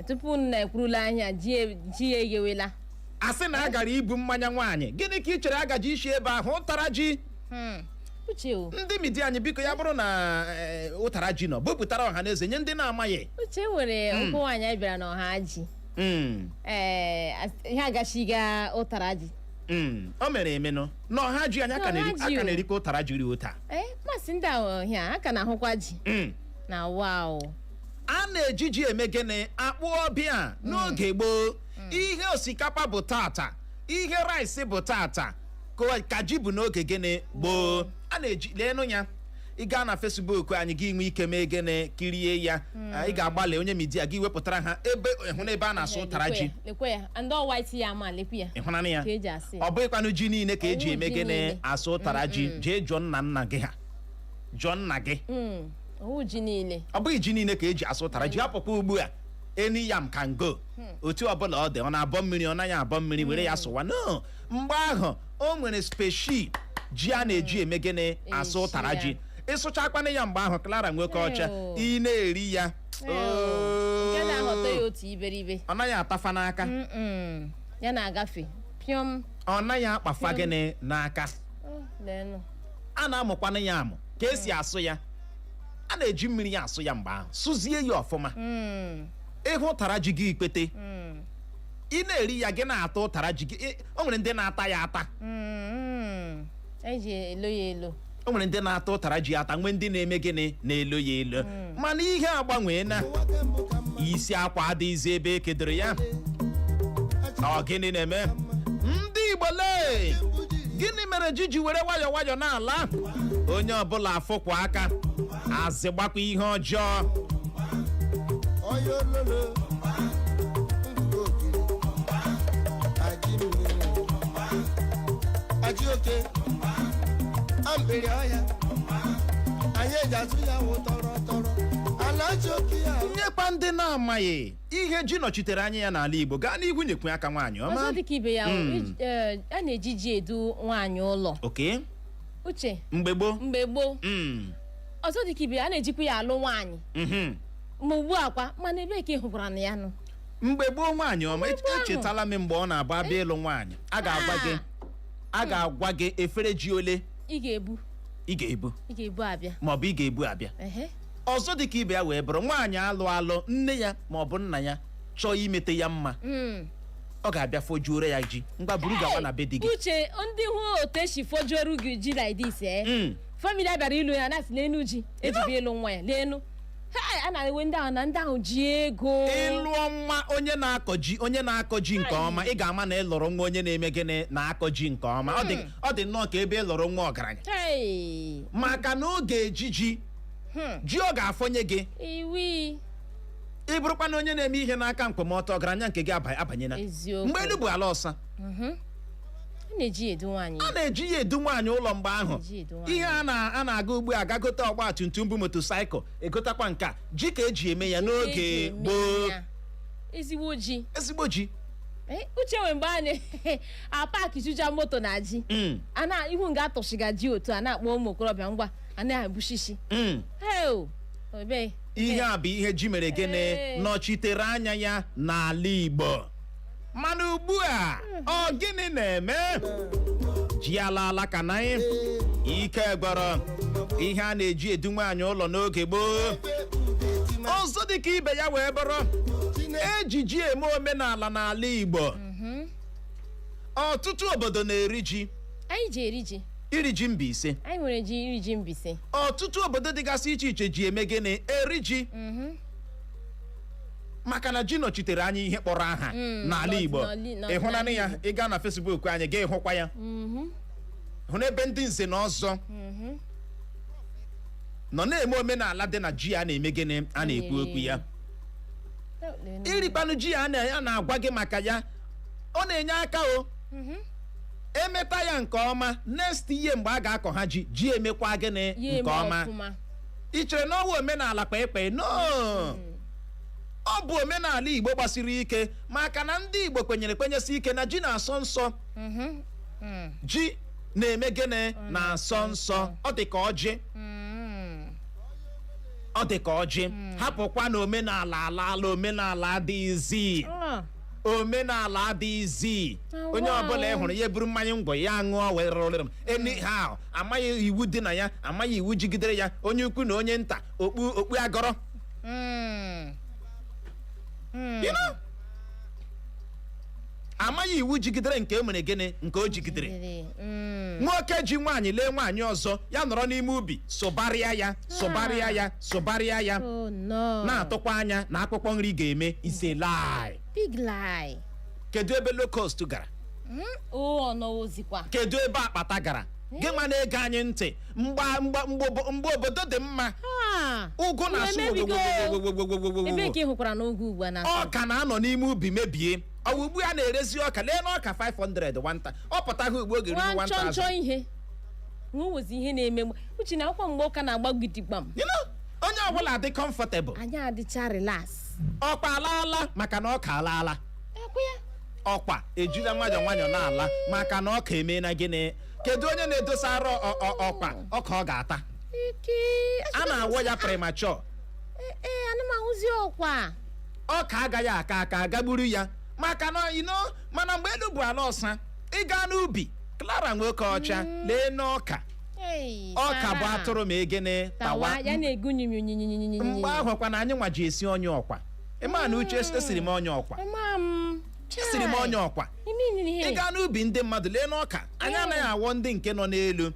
Tupu nna ekwurula ahịa ji, ji ya eghewela. A sị na a gara ibu mmanya nwaanyị, gịnị ka ị chere agaji isi ebe ahụ? Ụtara ji. Uche o. Ndị media anyị, biko, ya bụrụ na ụtara ji nọ, bupụtara ọha na eze nye ndị na-amaghị. Uche, nwere nkwụ nwaanyị anyị bịara n'ọha ji. Ee, ihe agachiga ụtara ji. O mere emenụ n'ọha ji anyị aka N'ọha ji aka o. na-erikwa ụtara jiri ụta. Ee, masị ndị ahụ ihe a ka na-ahụkwa ji na wow. A na-eji ji eme gịnị? Akpụ ọbịa n'oge gboo. Ihe osikapa bụ tata, ihe rice bụ tata, ka ji bụ n'oge gịnị? Gboo. A na-eji, leenụ ya, ị gaa na Facebook anyị, gị nwee ike mee gịnị? Kirie ya. Ị ga-agbalị, onye media gị wepụtara ha ebe hụ na ebe a na-asụ ụtara ji. Lekwe ya, and all white ya, ma lekwe ya. Ịhụnanị ya? Ka eji asị ya. Ọ bụghịkwanụ ji niile ka eji Ọwụ eme ji gịnị? niile. Asụ ụtara ji. Jee jụọ nna nna gị ha, jụọ nna gị. Owu ji niile. Ọ bụghị ji niile ka eji asụ ụtara ji. Apụkwa ugbu a, any yam can go. Otu ọbụla ọ dị, ọ na-abọ mmiri, ọ naghị abọ mmiri, were ya sụwa. No, mgbe ahụ o nwere special ji a na-eji eme gịnị? Asụ Eji ụtara ya. ji. Ịsụchakwana ya mgbe ahụ, Clara nwoke ọcha, Ew. ị na-eri ya. Nke na-aghọta ya otu iberibe. Ọ naghị atafa n'aka. Ya na-agafe pịọm. Ọ naghị akpafa gịnị n'aka. Oh, leenụ. A na-amụkwanụ ya amụ ka esi asụ ya. A na-eji mmiri ya asụ ya mgbe ahụ, sụzie ya ọfụma. Ịhụ ụtara ji gị ikpete, ị na-eri ya, gị na-ata ụtara ji gị. O nwere ndị na-ata ya ata. Eji elo ya elo. O nwere ndị na-ata ụtara ji ata, nwee ndị na-eme gịnị? Na-elo ya elo. Mana ihe agbanwee na isi akwa adịghịzi ebe e kedoro ya. Ọ gịnị na-eme ndị Igbo lee? Gịnị mere ji ji were nwayọọ nwayọọ na-ala? Onye ọbụla afụkwa aka azị gbakwa ihe ọjọọ. Ọya ololo ngwugwu ogiri aji mmiri aji oke ambiri ọhịa anyị eji azụ ya wụ tọrọ tọrọ ala ji oke ya. Nyekwa ndị na-amaghị ihe ji nọchitere anya ya n'ala Igbo, gaa n'ihu, nyekwe aka, nwaanyị ọma. Ọzọ dịka ibe ya, a na-eji ji edu nwaanyị ụlọ. Oke. Uche. Mgbe gboo. Mgbe gboo. Ọzọ dịka ibe ya, a na-ejikwa ya alụ nwaanyị. Ma ugbu a kwa, mana ebee ka ị hụkwara na ya nụ? Mgbe gboo, nwaanyị ọma, Mgbe gboo ahụ. echetala m mgbe ọ na-abụ abịa ịlụ nwaanyị, a ga-agwa gị, a ga-agwa gị efere ji ole ị ga-ebu. Ị ga-ebu. Ị ga-ebu abịa. Maọbụ ị ga-ebu abịa. Ehe. Ọzọ dịka ibe ya wee bụrụ, nwaanyị alụ alụ, nne ya maọbụ nna ya chọọ imete ya mma, ọ ga-abịa fojuore ya ji, ngwa, buru gawa na be di gị. Uche, ndị hụ otu esi fojuoru gị ji like this, family a bịara ịlụ ya na-asị n'enu ji ejibi ịlụ nwa ya, n'enu ha a na-ewe ndị ahụ na ndị ahụ ji ego. Ịlụọ nwa onye na-akọ ji, onye na-akọ ji nke ọma, ị ga-ama na ị lụrụ nwa onye na-eme gịnị? Na-akọ ji nke ọma. Ọ dị nnọọ ka ebe ị lụrụ nwa ọgaranya. Hey! Maka na oge ejiji ji ọ ga-afọnye gị. Iwi. Ị bụrụkwa na onye na-eme ihe n'aka nkwemọtọ, ọgaranya nke gị abanyela. Eziokwu. Mgbe elu bụ ala ọsa. A na-eji edu nwaanyị. A na-eji ya edu nwaanyị ụlọ mgbe ahụ. Eji edu nwaanyị. Ihe a na-aga ugbu a, gagote ọgba tum tum bụ motorcycle, egotakwa nke a, ji ka eji eme ya n'oge Eji eme gboo. ya. Ezigbo ji. Ezigbo ji. Eh, uche, nwe mgbe a na-apaki juja moto na ji, a na ihu nga atụchiga ji otu a na-akpọ ụmụ okorobịa, ngwa, a na-ebushishi. Heo, ebe Ihe a bụ ihe ji mere gịnị? Nọchitere anya ya n'ala Igbo. Mana ugbu a, ọ gịnị na-eme? Ji alaala ka na ike gwọrọ ihe a na-eji edu nwaanyị ụlọ n'oge gboo. Ọzọ dịka ibe ya wee bụrụ, ejiji eme omenala n'ala Igbo. Ọtụtụ obodo na-eri ji. Anyị ji eri ji. Iri ji Mbaise. Anyị nwere ji iri ji Mbaise. Ọtụtụ obodo dịgasị iche iche ji eme gịnị? Eri ji, maka na ji nọchitere anya ihe kpọrọ aha n'ala Igbo. N'ọdịnala Ịhụnanị ya. Igbo. Ị gaa na Facebook anyị, ga ịhụkwa ya, hụ n'ebe ndị nze na ọzọ nọ na-eme omenala dị na ji a na-eme gịnị? A na-ekwu okwu ya. Irikpanụ ji a na-agwa gị maka ya, ọ na-enye aka o emeta ya nke ọma. Next year mgbe a ga-akọ ha ji, ji emekwa gịnị? Ya Nke eme ọma. Ọfụma. Ị chere na ọwụ omenala kpekpe? No, ọ bụ omenala Igbo gbasiri ike, maka na ndị Igbo kwenyere, kwenyesi ike na ji na-asọ nsọ. Ji na-eme gịnị? Na-asọ nsọ. Ọ dị ka ọjị. Ọ dị ka ọjị. Hapụkwa na omenala alaala, omenala adịghịzi. Ah, Omenala adịghịzi. Ah, Onye ọbụla ị wow. hụrụ ya eburu mmanya ngwọ ya ṅụọ were rụrụrụ m anyhow, amaghị iwu dị na ya, amaghị iwu jigidere ya, onye ukwu na onye nta, okpu okpu agọrọ. Amaghị iwu jigidere nke e mere gịnị, nke o jigidere. Jigidere. Nwoke ji nwaanyị lee nwaanyị ọzọ, ya nọrọ n'ime ubi sụbarịa ya, sụbarịa ya, sụbarịa ya. Oh no. Na-atụkwa anya na akpụkpọ nri ga-eme. Is a lie. Big lie. Kedu ebe locust gara? O ọ nọwozikwa. Kedu ebe akpata gara? Gị nwa na-ege anyị ntị, mgba mgba mgbe obodo dị mma, Ah. ụgụ na-asụ. Emebigo. Wowowowowowowowowo. Ebe ka ị hụkwara n'oge ugbu a na Ọka na-anọ n'ime ubi mebie. Ọwụ ugbu a na-erezi ọka? Lee na ọka 500 nwata ọ pụtaghị ugbu oge ruru nwa nchọ nchọ 1000. Ihe nwa wozi ihe na-eme uche na akwụkwọ mgbe ụka na-agba gidigbam. Onye ọbụla dị comfortable. Anyị adịcha relax. Ọkwa alaala maka na ọka alaala. Ekwe ya. Ọkwa ejila nwayọọ nwayọọ na-ala maka na ọka emeela gịnị? Kedu onye na-edosa arụ ọkwa ọka ọ ga-ata? Ike. A na-awọ ya premature. Ee, ana m ahụzi ọkwa. Ọka agaghị aka aka agagburu ya maka na mana mgbe elu bụ ala ọsa, ịga n'ubi Clara nwoke ọcha, lee n'ọka. Hey, Ọka bụ Sarah. atụrụ ma egene tawa tawa. Ya na-egu nyinyinyinyinyinyi. Mgbe ahụ kwa na anyị nwa ji esi ọnya ọkwa. Ịma na uche, esiri m ọnya ọkwa. Ama m. Esiri m ọnya ọkwa. Ime ihe. Ị gaa n'ubi ndị mmadụ, lee n'ọka. Anyị anaghị awọ ndị nke nọ n'elu.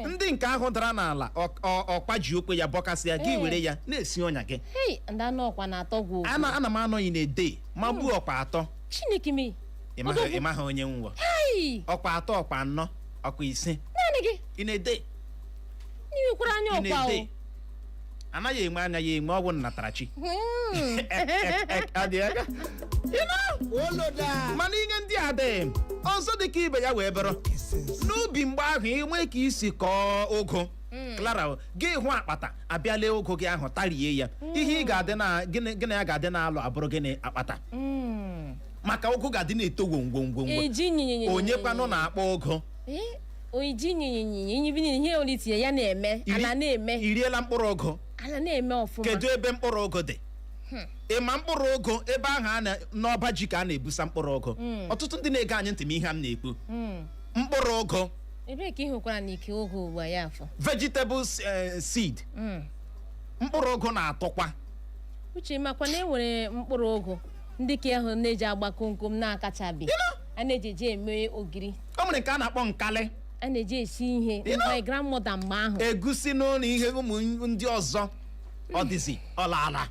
Ndị nke ahụ dara n'ala, ọkwa ji okwe ya bọkasịa gị, were ya na-esi ọnya gị. Hei, ndị anụ ọkwa na-atọ gị okwu. Ana m anọghị na-ede ma gbuo ọkwa atọ. Chineke me. Ịmaghị onye nwụọ. Hei. Ọkwa atọ, ọkwa anọ, ọkwa ise. Naanị gị. Ị na-ede. Ị nwekwara anya Ị ọkwa o. na-ede, anaghị enwe anya ya enwe ọgwụ nnatarachi. Ọ dị aka. Oloda. Mana ihe ndị a dị ọzọ dị ka ibe ya wee bụrụ, n'ubi mgbe ahụ, enwe ka isi kọọ ụgụ, Clara, gị hụ akpata abịa lee ụgụ gị ahụ, tarie ya. Ihe ị ga-adị na gịnị, gịnị ya ga-adị na-alụ abụrụ gịnị? Akpata. Maka ụgụ ga-adị na-eto gwongwongwongwo. Eji nyinyinyinyi. Onye kwanụ na-akpọ ụgụ? Ee, oji nyinyinyinyi inyi ihe ole itinye ya na-eme ala na-eme. Iriela mkpụrụ ụgụ? Ala na-eme ọfụma. Kedu ebe mkpụrụ ụgụ dị? Ị ma mkpụrụ ụgụ ebe ahụ a n'ọba ji ka a na-ebusa mkpụrụ ụgụ. Ọtụtụ ndị na-ege anyị ntị ma ihe a m na-ekwu, mkpụrụ ụgụ. Ebee ka ị hụkwara na ike oge ugbu a ya afọ? Vegetable seed. Mkpụrụ ụgụ na-atọkwa. Uche, makwa na e nwere mkpụrụ ụgụ ndị ka ahụ na-eji agba komkom na-akachabi, a na-eji eji eme ogiri. O nwere nke a na-akpọ nkalị. A na-eji esi ihe. My grandmother mgbe ahụ. Egusi n'ụlọ, ihe ụmụ ndị ọzọ, ọ dịzi ọlaala,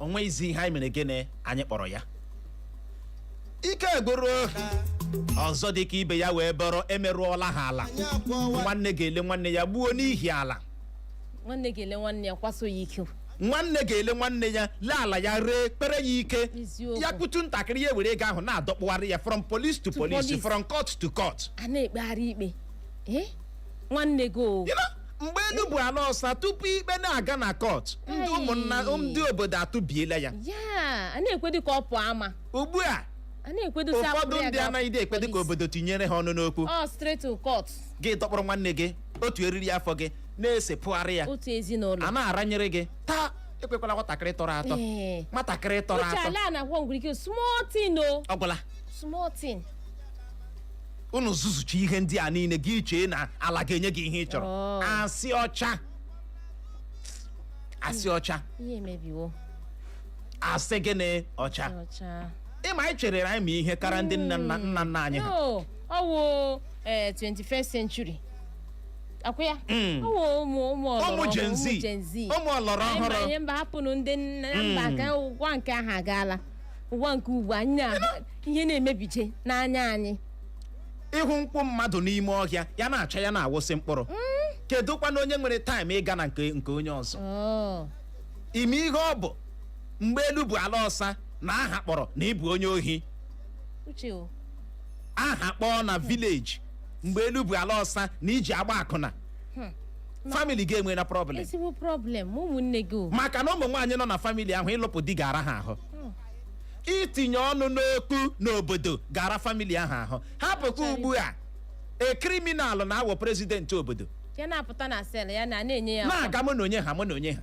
o nweghịzi ihe anyị mere gịnị anyị kpọrọ ya. Ike gwụrụ. Ọzọ dị ka ibe ya wee bụrụ, emerụọla ha ala. Anyị abụọ. Nwanne ga-ele nwanne ya gbuo n'ihi ala. Nwanne ga-ele nwanne ya kwaso ya ike. Nwanne ga-ele nwanne ya, lee ala ya, ree, kpere ya ike. Eziokwu. Ya kwutu ntakịrị, ya were ego ahụ na-adọkpụgharị ya from police to police, police. from court to court. A na-ekpegharị ikpe, ee, nwanne gị o. Mgbe elu bụ ala ọsa, tupu ikpe na-aga na court, ndị Ai. ụmụnna, ndị obodo atụbiela ya. Ya a na-ekwedu ka ọ pụọ ama. Ugbu a, A na-ekwedosi ụfọdụ akwụrụ ya ndị gaa anaghịdị ekpedị ka police. obodo tinyere ha ọnụ n'okwu. Ọ straight to court. Gị dọkpụrụ nwanne gị otu eriri afọ gị na-esepụgharị ya. Otu ezinụlọ. A na-aranyere gị taa, ekwekwala nwatakịrị tọrọ atọ. Ee. Nwatakịrị tọrọ Uche, atọ. ala a na-akwọ nwere ike small thing o. Ọ gwụla. Small thing. Unu zụzụcha ihe ndị a niile, gị chee na ala ga-enye gị ihe ị chọrọ. Oh. Asị ọcha, asị ọcha. Ihe emebiwo. Asị gịnị ọcha? Ọcha. Ịma anyị chere na anyị ma ihe kara ndị nna nna nna nna anyị ha. No, ọwụ 21st century akwụ ya. Ọwụ ụmụ ọlọrọ ụmụ ọhụrụ, Gen Z. ụmụ Gen Z. Ụmụ ọlọrọ Anyị ọhụrụ. ma ihe mba, hapụnụ ndị nna mba ka ụwa nke ahụ agaala. Ụwa nke ugbu anyị na ihe na-emebije n'anya anyị. Ịhụ nkwụ mmadụ n'ime ọhịa, ya na-acha, ya na-awụsị mkpụrụ, kedu kwana onye nwere time ịga na nke onye ọzọ? Oh. Ime ihe ọ bụ mgbe elu bụ ala ọsa na aha kpọrọ na ịbụ onye ohi. Uche o. Aha kpọọ na village mgbe elu bụ ala ọsa na iji agba akụna, family ga-enwe na problem. Ezigbo problem, ụmụnne gị o. Maka na ụmụ nwaanyị nọ na family ahụ, ịlụpụ di ga-ara ha ahụ, itinye ọnụ n'okwu n'obodo gara family ahụ ahụ. Hapụkwa ugbu a, e criminal na-awọ president obodo. Ya na-apụta na cell, ya na na-enye ya ọkwa. Na-aga mụ na onye ha, mụ na onye ha.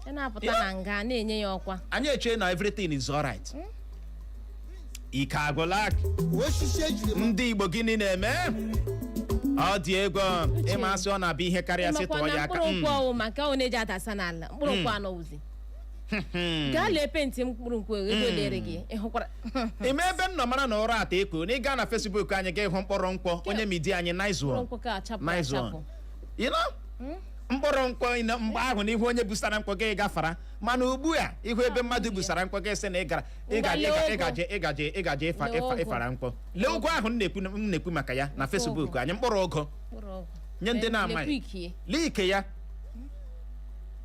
Ya na-apụta na nga, na-enye ya ọkwa. Anyị echee na everything is alright. Ike agwụla. Osisi ejiri m Ndị Igbo, gịnị na-eme? Ọ dị egwu. Ịma asị ọ na-abịa ihe karịa sị Ịmakwa tụọ na ya aka. mkpụrụ nkwụ ọwụ maka ọ na-eji adasa n'ala, mkpụrụ nkwụ anọ wụzi. Gaa lee penti mkpụrụ nkwụ, ego lere gị, ịhụkwara? Ime ebe m nọ mara na ụra ata eko na ị gaa na Facebook anyị ga ịhụ mkpụrụ nkwọ onye media anyị, nice Mkpụrụ one. nkwụ ka achapụ Nice one. achapụ. You know? Mkpụrụ nkwọ mgbe ahụ n'ihu onye busara nkwọ gị gafara, mana ugbu a, ihu ebe mmadụ busara nkwọ gị sị na ị gara Ngwa, lee ụgụ. ịgaje ịgaje ịgaje ịfa Lee ịfa ụgụ. ịfara nkwọ. Lee ụgụ ahụ m na-ekwu maka ya na Facebook ụgụ. anyị, mkpụrụ ụgụ. Mkpụrụ ụgụ. Nye ndị na-amaghị. Lekwa ikie. Lee ike ya,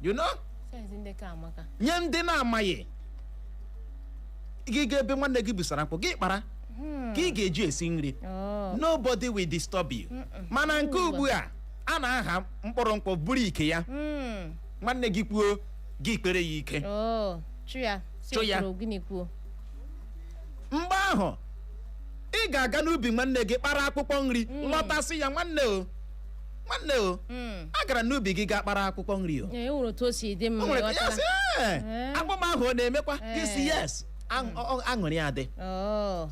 you know? Size ndị ka amaka. Nye ndị na-amaghị, gị ga ebe nwanne gị busara nkwụ gị kpara ka ị ga-eji esi nri. Oh. Nobody will disturb you. Mana nke ugbu a, a na-aha mkpụrụ nkwụ buru ike ya. Nwanne gị kwuo, gị kpere ya ike. Oh, chụ ya. Si Chụ ya. kwuru, gịnị kwuo? Mgbe ahụ ị ga-aga n'ubi nwanne gị kpara akwụkwọ nri, lọtasị ya, "Nwanne o, nwanne o, agara n'ubi gị ga kpara akwụkwọ nri o." Ee, e nwere otu o si dị mma. O nwere ka ya ịghọtara? sị, "Ee, Ee. akpụm ahụ ọ na-emekwa gị?" Si Ee. yes. Aṅụrị adị. Oh.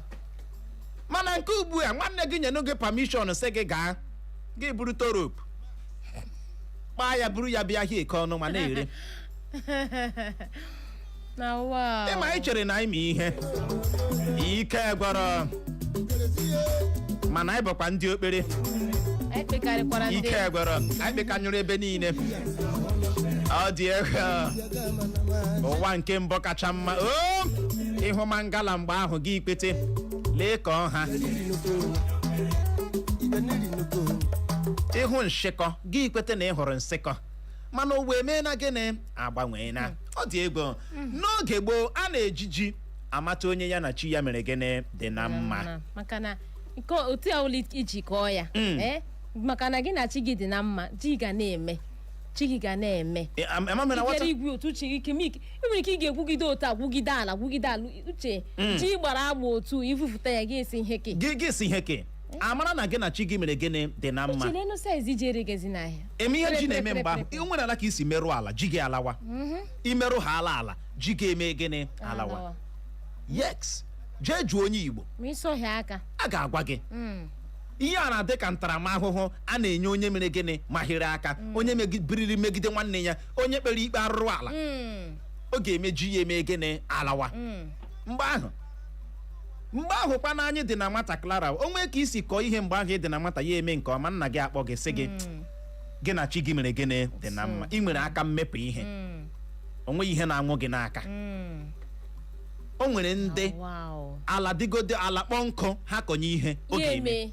Mana nke ugbu a, nwanne gị nyenụ gị permission sị gị gaa, gị buru torop kpaa ya, buru ya bịa ahịa eke ọnụ ma na-ere. Na wow. Ịma anyị chere na anyị ma ihe, ike gwọrọ, mana anyị bụkwa ndị okpere. Anyị kpekarịkwara ndị Ike gwọrọ, anyị kpekanyụrụ ebe niile. Ọ dị egwu. Ụwa nke mbụ kacha mma o. Ịhụ mangala mgbe ahụ, gị ikpete lee ka ọ ha. Ịhụ nshịkọ, gị ikwete na ị hụrụ nsịkọ. Mana ụwa emeela gịnị? Agbanweela. Ọ dị egwu. N'oge gboo, a na-eji ji amata onye ya na chi ya mere gịnị dị na mma. Maka na nke otu a ụlọ iji kọọ ya, ee, maka na gị na chi gị dị na mma, ji ga na-eme, chi gị ga na-eme. Ama m na Ikere nwata igwe otu chi ike mik ị nwere ike ị ga-egwugide otu a, gwugide ala, gwugide ala. Uche, ji gbara agba otu ifufụta ya, gị esi ihe ke. Gị si ihe ke amara na gị na chi gị mere gịnị dị na mma. Uche, n'elu size ji eregezi n'ahịa. Eme ihe ji Pere, na-eme pere, mgbe ahụ pere, ị nwere ala ka isi merụ ala, ji gị alawa. Imerụ ha ala, ala ji ga-eme gịnị? Alawa. Alawa. Yes, jee jụọ onye Igbo. Ma ịsọhịa aka. A ga-agwa gị ihe a na-adị ka ntaramahụhụ a na-enye onye mere gịnị, mahịrị aka, onye biriri megide nwanne ya, onye kpere ikpe arụrụ ala. Ọ ga-eme ji ya eme gịnị? Alawa. Mgbe ahụ kwa na anyị dị na nwata, Clara, o nwee ka isi kọọ ihe mgbe ahụ ị dị na nwata, ya eme nke ọma, nna gị akpọ gị sị gị, gị na chi gị mere gịnị dị na mma, ị nwere aka mmepụ ihe, o nweghị ihe na-anwụ gị n'aka. O nwere ndị Wow. ala dịgodo ala kpọọ nkụ, ha kọnye ihe, ọ Ya ga-eme. eme.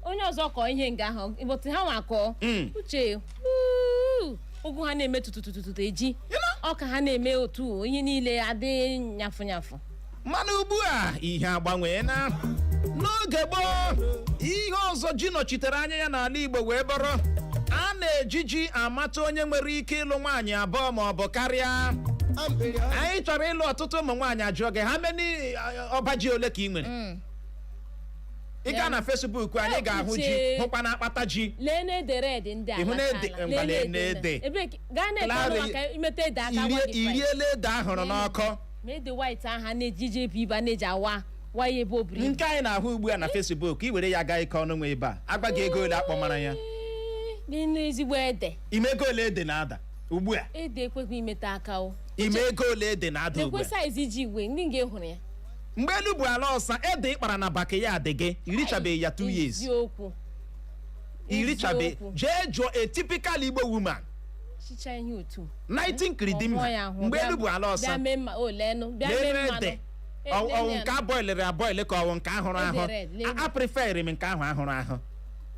Onye ọzọ kọọ ihe nga ahụ, but ha nwa kọọ, uche, wuu, Ụgụ ha na-eme tututututu, eji ọka ha na-eme otu ihe niile adị nyafụ nyafụ. Mana ugbu a ihe agbanweela. N'oge gboo, ihe ọzọ ji nọchitere anya ya n'ala Igbo wee bụrụ a na-eji ji amata onye nwere ike ịlụ nwaanyị abụọ ma ọ bụ karịa. Ambiri ọrụ. Anyị chọrọ ịlụ ọtụtụ ụmụ nwaanyị, ajụọ gị ha many ọba ji ole ka ị nwere. Ị gaa na Facebook anyị ga-ahụ ji, Uche. hụkwa na akpata ji. Lee na-ede red ndị a. Ịhụ na ede- ngwa, lee na-ede. Ebe gaa na-eke ọnụ Clara, maka imeta ede aka gwa gị price. Iriela ede ahụrụ n'ọkụ? Ma ede white ahụ a na-eji je ebu ibu, a na-eji awa waya ebe o buru ibu. Nke anyị na-ahụ ugbu a na Facebook, i were ya gaa ike ọnụ nwe ebe a, agwa gị ego ole akpọmara ya. N'elu ezigbo ede. Ime ego ole ede na-ada ugbu a? Ede ekweghị imeta aka o. Ime ego ole ede na-ada ugbu Lekwe a? size ji igwe ndị nga hụrụ ya. Mgbe elu bụ ala ọsa, ede ịkpara na backyard gị, irichabeghị ya 2 years. Eziokwu. Irichabeghị. Eziokwu. Jee jụọ a typical Igbo woman. Chicha ihe otu 19 kiridim. Ọhụọ ya ahụ, Mgbe elu bụ ala bịa ọsa, mee mma o leenụ, bịa mee lee mmanụ. ede. Eh, Ọwụ lee nke aboiliri aboili ka ọwụ nke ahụrụ ahụ? Ede red, lee. A preferị m nke ahụ ahụrụ ahụ.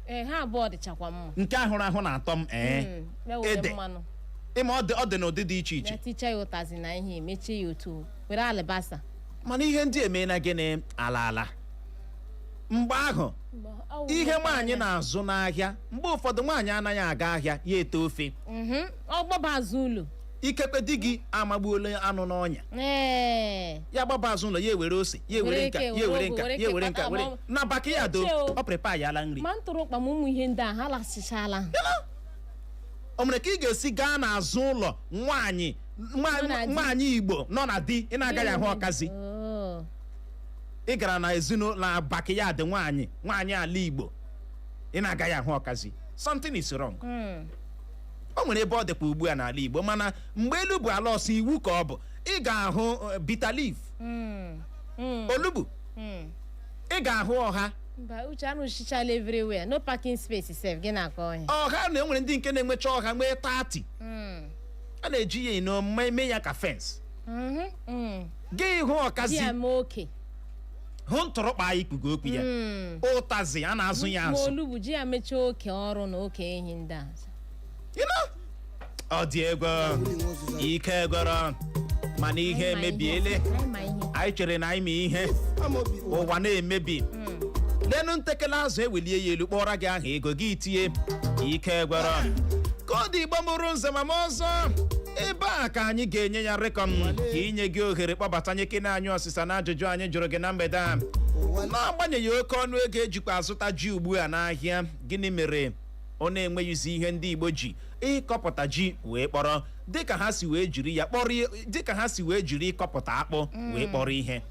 Ee, ha abụọ dịchakwa mma. Nke ahụrụ ahụ na-atọ m ee. Bịa were Ede. mmanụ. Ịma ọ dị n'ụdị dị iche iche. Bịa tichaa ya ụtazị na ihe, mechie ya otu, were alibasa. Mana ihe ndị emeela gịnị? Ala ala. Mgbe ahụ, ihe nwaanyị na-azụ n'ahịa, mgbe ụfọdụ nwaanyị anaghị aga ahịa, ya ete ofe. Ọ gbaba azụ ụlọ. Ikekwe di gị amagbuola anụ n'ọnya. Ya gbaba azụ ụlọ, ya ewere ose, ya ewere Were nka, eke, ya were ewere ọgwụ, nka, were ya ewere eke, nka, were kpata na backyard. Uche o. O prepare yala nri. Ma ntụrụkpa ma ụmụ ihe ndị a ha lasịchala. O nwere ka ị ga-esi gaa n'azụ ụlọ nwaanyị Nọ na di. Nwaanyị Igbo nọ na di, ị na-agaghị ahụ ọkazi. Oh. Ị gara na ezinụlọ na backyard nwaanyị, nwaanyị ala Igbo, ị na-agaghị ahụ ọkazi, something is wrong. O nwere ebe ọ dịkwa ugbu a n'ala Igbo, mana mgbe elu bụ ala ọsọ, iwu ka ọ bụ ị ga-ahụ bitter leaf, olugbu, ị ga-ahụ ọha. Mba, Uche, arụchichala everywhere, no parking space sef. Gị na-akọ ọhịa. Ọha na enwere ndị nke na-enwecha ọha nwee 30. A na-eji ya eno mee ya ka fence. Gị hụ Ji ọkazi, ya mee oke. Hụ ntụrụkpa ikpugo okwu ya, ụtazi a na-azụ ya Ma azụ. olugbu ji ya mechaa oke ọrụ na oke ehi ndị a. You know? Ọ dị egwu, ike gwọrọ, mana ihe Anyị ma ihe. emebiele. Anyị ma ihe. Anyị chere na anyị ma ihe. Amobi ụwa. Ụwa na-emebi. Lenu ntekele azụ, ewelie ya elu, kpọrọ gị aha ego gị tinye. Ike gwọrọ. Ka ọ dị, Igbo mụrụ nze ma m ọzọ, ebe a ka anyị ga-enye ya rịkọm ka inye gị ohere kpọbata nye kene anyị ọsịsa na ajụjụ anyị jụrụ gị na mgbede a. Ụwa. N'agbanyeghị oke ọnụ ego ejikwa azụta ji ugbu a n'ahịa, gịnị mere ọ na-enweghịzi ihe ndị Igbo ji ịkọpụta ji wee kpọrọ dịka ha si wee jiri ya kpọrọ, dịka ha si wee jiri ịkọpụta akpụ wee kpọrọ ihe?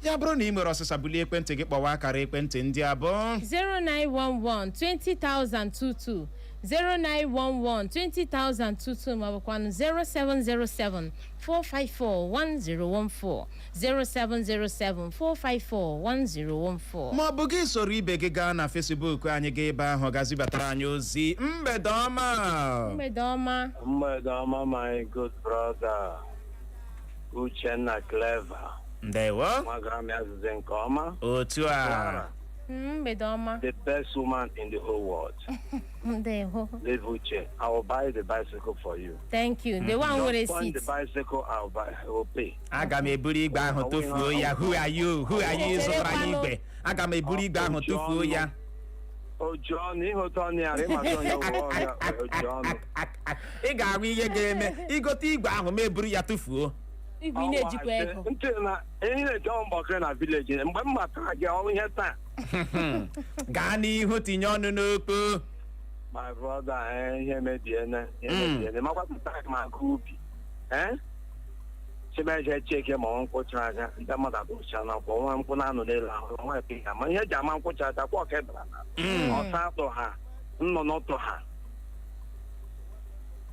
Ya bụrụ na ị nwere ọsịsa, bulie ekwentị gị kpọwa akara ekwentị ndị abụọ: 0911 20022, 0911 20022, ma ọ bụkwanụ 0707 454 1014, 0707 454 1014. Ma ọ bụ gị soro ibe gị gaa na Facebook anyị, gaa ebe ahụ gazibatara anyị ozi. Mgbede ọma. Mgbede ọma. Mgbede ọma, my good brother Uchenna Clever. Ndewo. Nwagara m azụzụ nke ọma. Otu a. Clara, Mgbede ọma. the best woman in the whole world. Ndewo. Leave Uche. I will buy the bicycle for you. Thank you. The one nwere Just point seat. the bicycle, I will buy, I will pay. Aga m eburu igwe ahụ tụfuo ya. Who are you? Who are you? Zụtara ya igwe, aga m eburu igwe ahụ tụfuo ya. Oji ọnụ ihe ụtọ ọnụ ya, ịmasị onye wụọ ọnya oji ọnụ. Ị ga-ahụ ihe ga-eme. Igote igwe ahụ, ma eburu ya tụfuo. Igwe ị na-ejikwa ego. Ntị na ihe na-eji ọnwụ mgbakọrọ na village mgbe m matara gị ọrụ ihe taa. Gaa n'ihu, tinye ọnụ n'okpo. My brother, ihe mebiene, ihe mebiene. Makwa pụtara m aga ubi. Chimeje cheke ma ọ nkwụcha aja, ndị mmadụ abụcha na nkwụ nwa nkwụ na-anọ n'elu ahụ nwa ebe ya ma ihe eji ama nkwụcha aja kwa ọka ịbara na ọsa atụ ha, nnụnụ tụ ha,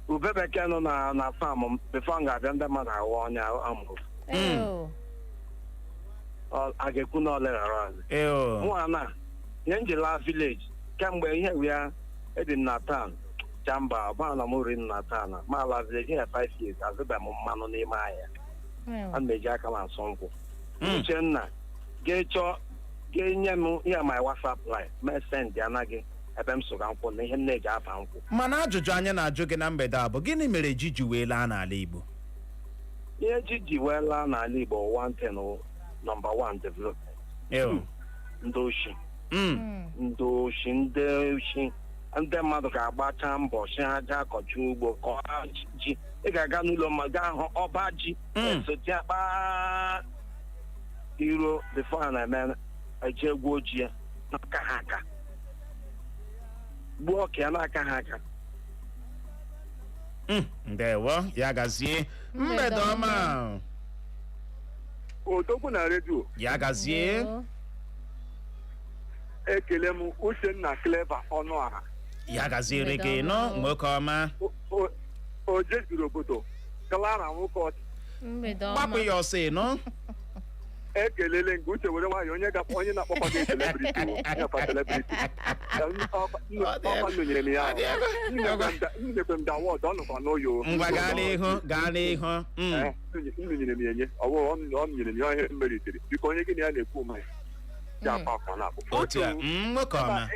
ube bekee nọ na farm m before m ga-abịa, ndị mmadụ aghọ ọnya amụrụ. Eo. A ga-ekwu na ọ leghara azụ. Eo. Mụa na ihe m ji laa village kemgbe ihe ya ebi m na town chamba ọbana m ri m na town ma ala village ya 5 years, azụba m mmanụ n'ime ahịa. Eo. Ana m eji aka m asụ nkwụ. Uchenna, ga-chọọ ga-enye m ihe my WhatsApp line, mee send ya na gị. Ebe m sụga nkwụ na ihe m na-eji aba nkwụ. Mana ajụjụ anyị na-ajụ gị na mgbede a bụ, gịnị mere ji ji wee laa n'ala Igbo? Ihe ji ji wee laa n'ala Igbo, one thing wụ, number one, development. Ndị oshi. Ndị oshi, ndị oshi, ndị mmadụ ga-agbacha mbọ si ha jee akọcha ugbo, kọọ ji. Ị ga-aga n'ụlọ mmadụ gaa hụ ọba ji esote akpa iro before ha na-eme eje gwuo ji ya n'aka ha, aka gbuo ọka ya n'aka ha aka. Ndewo, ya gazie. Mgbede ọma. Odogwu na redio. Ya gazie. Ndewo. Ekele m Uchenna Clever Ọnụọha. Ya gaziere Mgbede gị ọma. nọ, nwoke ọma. O jezuru obodo Clara nwoke ọchị. Mgbede ọma. Gbapụ ya ọsọ ịnụ. Ekelele nke Uche were nwayọ, onye onye na-akpọkwa gị celebrity nyakwa celebrity ọkwa nonyere m ya. Nnekwe m da award ọ nọkwa n'ụyọ. Ngwa, gaa n'ihu, gaa n'ihu. Nnyere m ya enye ọwụ ọ nyere m ya ihe m meritere. Biko, onye gị na ya na-ekwu ma ya akpa akwa na-akpụ. Otu a, nwoke ọma.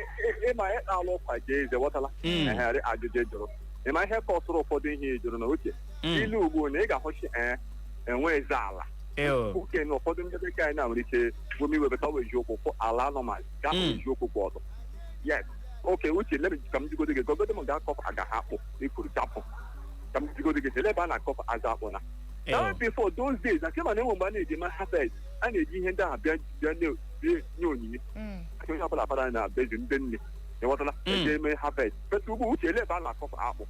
Ịma ịkpa alụ ụkwa jee eze ghọtala. Ehegharị ajụjụ ị jụrụ, ịma ihe kọsụrụ ụfọdụ ihe ị jụrụ na uche ilu ugbu na ị ga-ahụchi ee enwe eze ala. Oke na ụfọdụ ndị bekee anyị na nwere ike gbomi webata ọ bụ eziokwu fụ ala anụmanụ ga ahụ eziokwu kwụ ọtọ. Yes, oke uche lebe ka m jigodo gị gogodo m ga-akọpụ aga ha akpụ ifuru chapụ ka m jigodo gị ele ebe a na-akọpụ aza akpụ na. Now, before those days, na kema na enwe mgbe a na-eji ma harvest, a na-eji ihe ndị ahụ bịa bịa nye onyinye. Onye ọbụla bara na bezi ndị nne, ịghọtala? Eji eme harvest, but ugbu uche ele ebe a na-akọpụ akpụ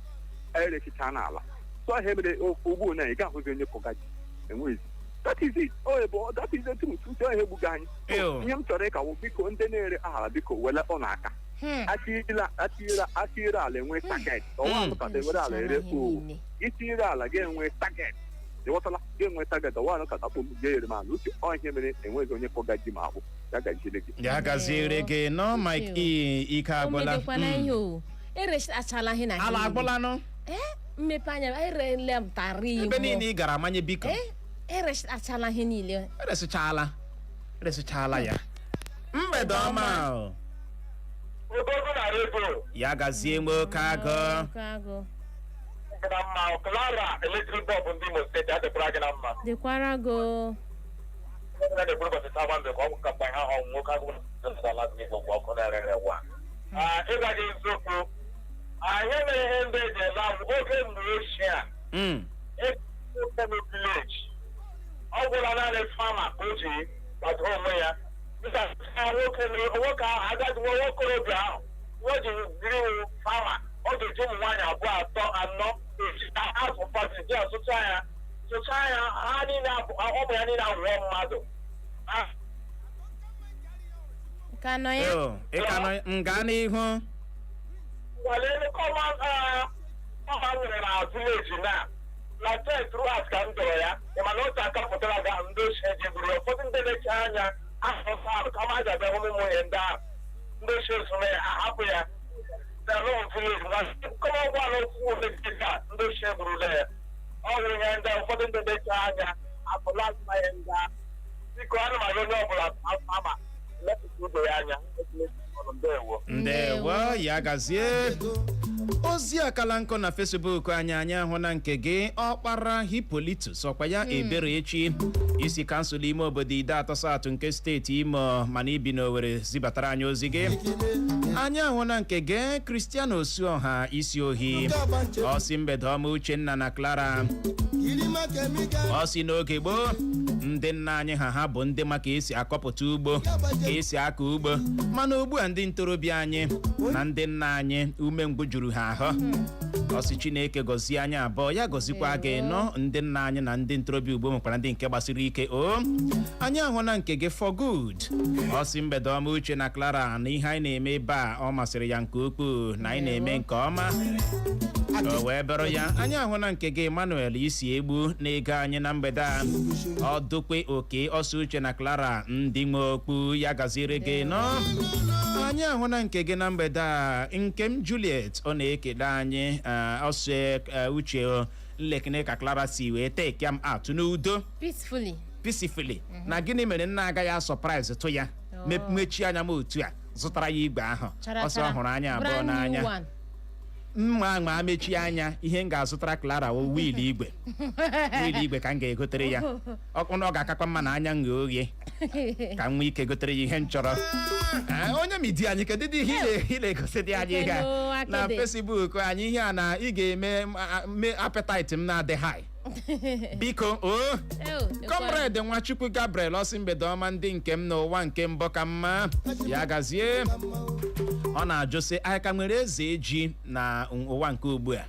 erechicha n'ala so ahịa mere ugbu na ị ga-ahụzi onye kọga ji enweghịzi. That is it. Oh, ebe that is the truth. Uche ahụ egbughị anyị. So, ihe m chọrọ ịkawo, biko, ndị na-ere ahara, biko wele ọ n'aka. Achịla ala enwe target ọwa alụkata ewere ala ere o itinyere ala ga-enwe target, ịghọtala? Ga-enwe target ọwa alụkata kpom ga-ere m ala. Uche, ọ ihe mere enweghị onye kọga ji ma akpụ. Ya gaziere gị. Ya gaziere gị nọ, Mike E ike agwụla. O medekwana ihe o erechala ihe na ihe Ala niile. agwụlanụ. Ee, mmepe anya erele m tarị. Ebe niile ị gara amanye biko. Ee, erechala ihe niile. Eresịchala, eresịchala ya. Mgbede ọma o. Odogwu na redio. Ya gazie, nwoke agụ. Oke agụ. Gị na mma, Clara electric bulb ndị Imo Steeti adịkwara gị na mma. Dịkwara go. Onye na-ekwuru ụbọchị taa mgbe ka ọ bụ ka mgbe ha hụ nwoke agụ ala Igbo bụ ọkụ na-ere ere gwa. Ịgwa gị eziokwu, anyị mere ihe ndị eji ele ahụ oge mgbe ochie a ịkpọ village ọ gwụla naanị farmer ka o ji kwado onwe ya dịka nwoke nwoke ahụ agadi nwa nwokorobịa ahụ o ji biri farmer, ọ ga-eji ụmụ nwaanyị abụọ, atọ, anọ eji azụ pati ji asụcha ya sụcha ya, ha niile ụmụ ya niile awụọ mmadụ. Ka nọ ya. Eo, ị ka nọ m, gaa n'ihu. Nwale common ọha nwere na village na na ten throughout ka m dọrọ ya. Ị ma na otu aka pụtara ga ndị ochie ji buru ụfọdụ ndị na-eche anya ahụ ahụ kama a ga-abịa hụ ụmụ ihe ndị ahụ ndị ochie zụrụ ya ahapụ ya na village na common gwa na okwu omegide a ndị ochie burula ya. Ọ bụ ihe ndị ụfọdụ ndị na-eche anya apụla azụmahịa ndị ahụ. Biko, ana m arịọ onye ọbụla ama lepụta ibe ya anya. Ndewo. Ndewo, ya gazie. Ozi akala nkụ na Facebook anyị, anyị ahụ na nke gị, Ọkpara Hipolitus ọkwa ya ebere echi isi council ime obodo Ide Atọsatụ nke steeti Imo, mana ibi n'Owere zibatara anyị ozi gị. Anyị ahụ na nke gị, Kristiano Osuọha isi ohi, ọsị mgbede ọma, Uchenna na Clara. Ọ sị n'oge gboo, ndị nna anyị ha bụ ndị maka esi akọpụta ugbo, ka esi akọ ugbo, mana ugbu a ndị ntorobịa anyị na ndị nna anyị umengwụ juru ha ahụ. Ọ sị Chineke gọzie anyị abụọ, ya gọzikwa gị nọ. Ndị nna anyị na ndị ntorobịa ugbo nwekwara ndị nke gbasiri ike o. Anyị ahụ na nke gị, For Good, ọ sị mgbede ọma, Uche na Clara, na ihe anyị na-eme ebe a ọ masịrị ya nke ukwuu, na anyị na-eme nke ọma, o wee bụrụ ya. Anyị ahụ na nke gị, Emmanuel isi egbu na-ego anyị na mgbede a, ọ dụkwe oke ọsọ. Uche na Clara, ndị nwe okpu, ya gaziri gị nọ. Anyị ahụ na nke gị na mgbede a, nke m Juliet, ọ na-ekele anyị ọsọ uche nlekene ka Clara si wee take m out n'udo. Peacefully. Peacefully. Na gịnị mere nna agaghị a surprise tụ ya? Oh. Mechie anya m otu a. Zụtara ya igwe ahụ. Chara Ọsọ chara. hụrụ anya abụọ Brand new n'anya. one. Mma ma mechie anya, ihe m ga-azụtara Clara wụ wheel igwe, wheel igwe ka m ga-egotere ya. Ọkụ na ọ ga-akakwa mma na anya m ghee oghe ka m nwee ike gotere ya ihe m chọrọ. Ah, onye media anyị, kedu dị ihe ị na-egosi dị anyị ihe a Ekeno na akịdị. Facebook anyị? Ihe a na ị ga-eme mee appetite m na-adị high, biko o. Ew, ekwe. Comrade Nwachukwu Gabriel ọsị, mgbede ọma ndị nke m, n'ụwa nke mbụ ka mma. Ya gazie. Ọ na-ajụ sị, anyị ka nwere eze ji na ụwa nke ugbu a?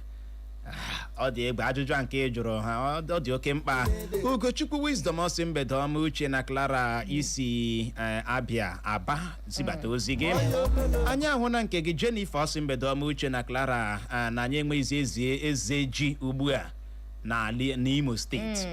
Ah, ọ dị egbe ajụjụ a nke ị jụrụ ha, ọ dị oke mkpa. Ugochukwu Wisdom ọsị, mgbede ọma Uche na Clara, isi Abịa Aba zibata ozi gị, anyị ahụ na nke gị. Jennifer ọsị, mgbede ọma Uche na Clara, na anyị enweghịzi eze ji ugbu a n'ala n'Imo Steeti.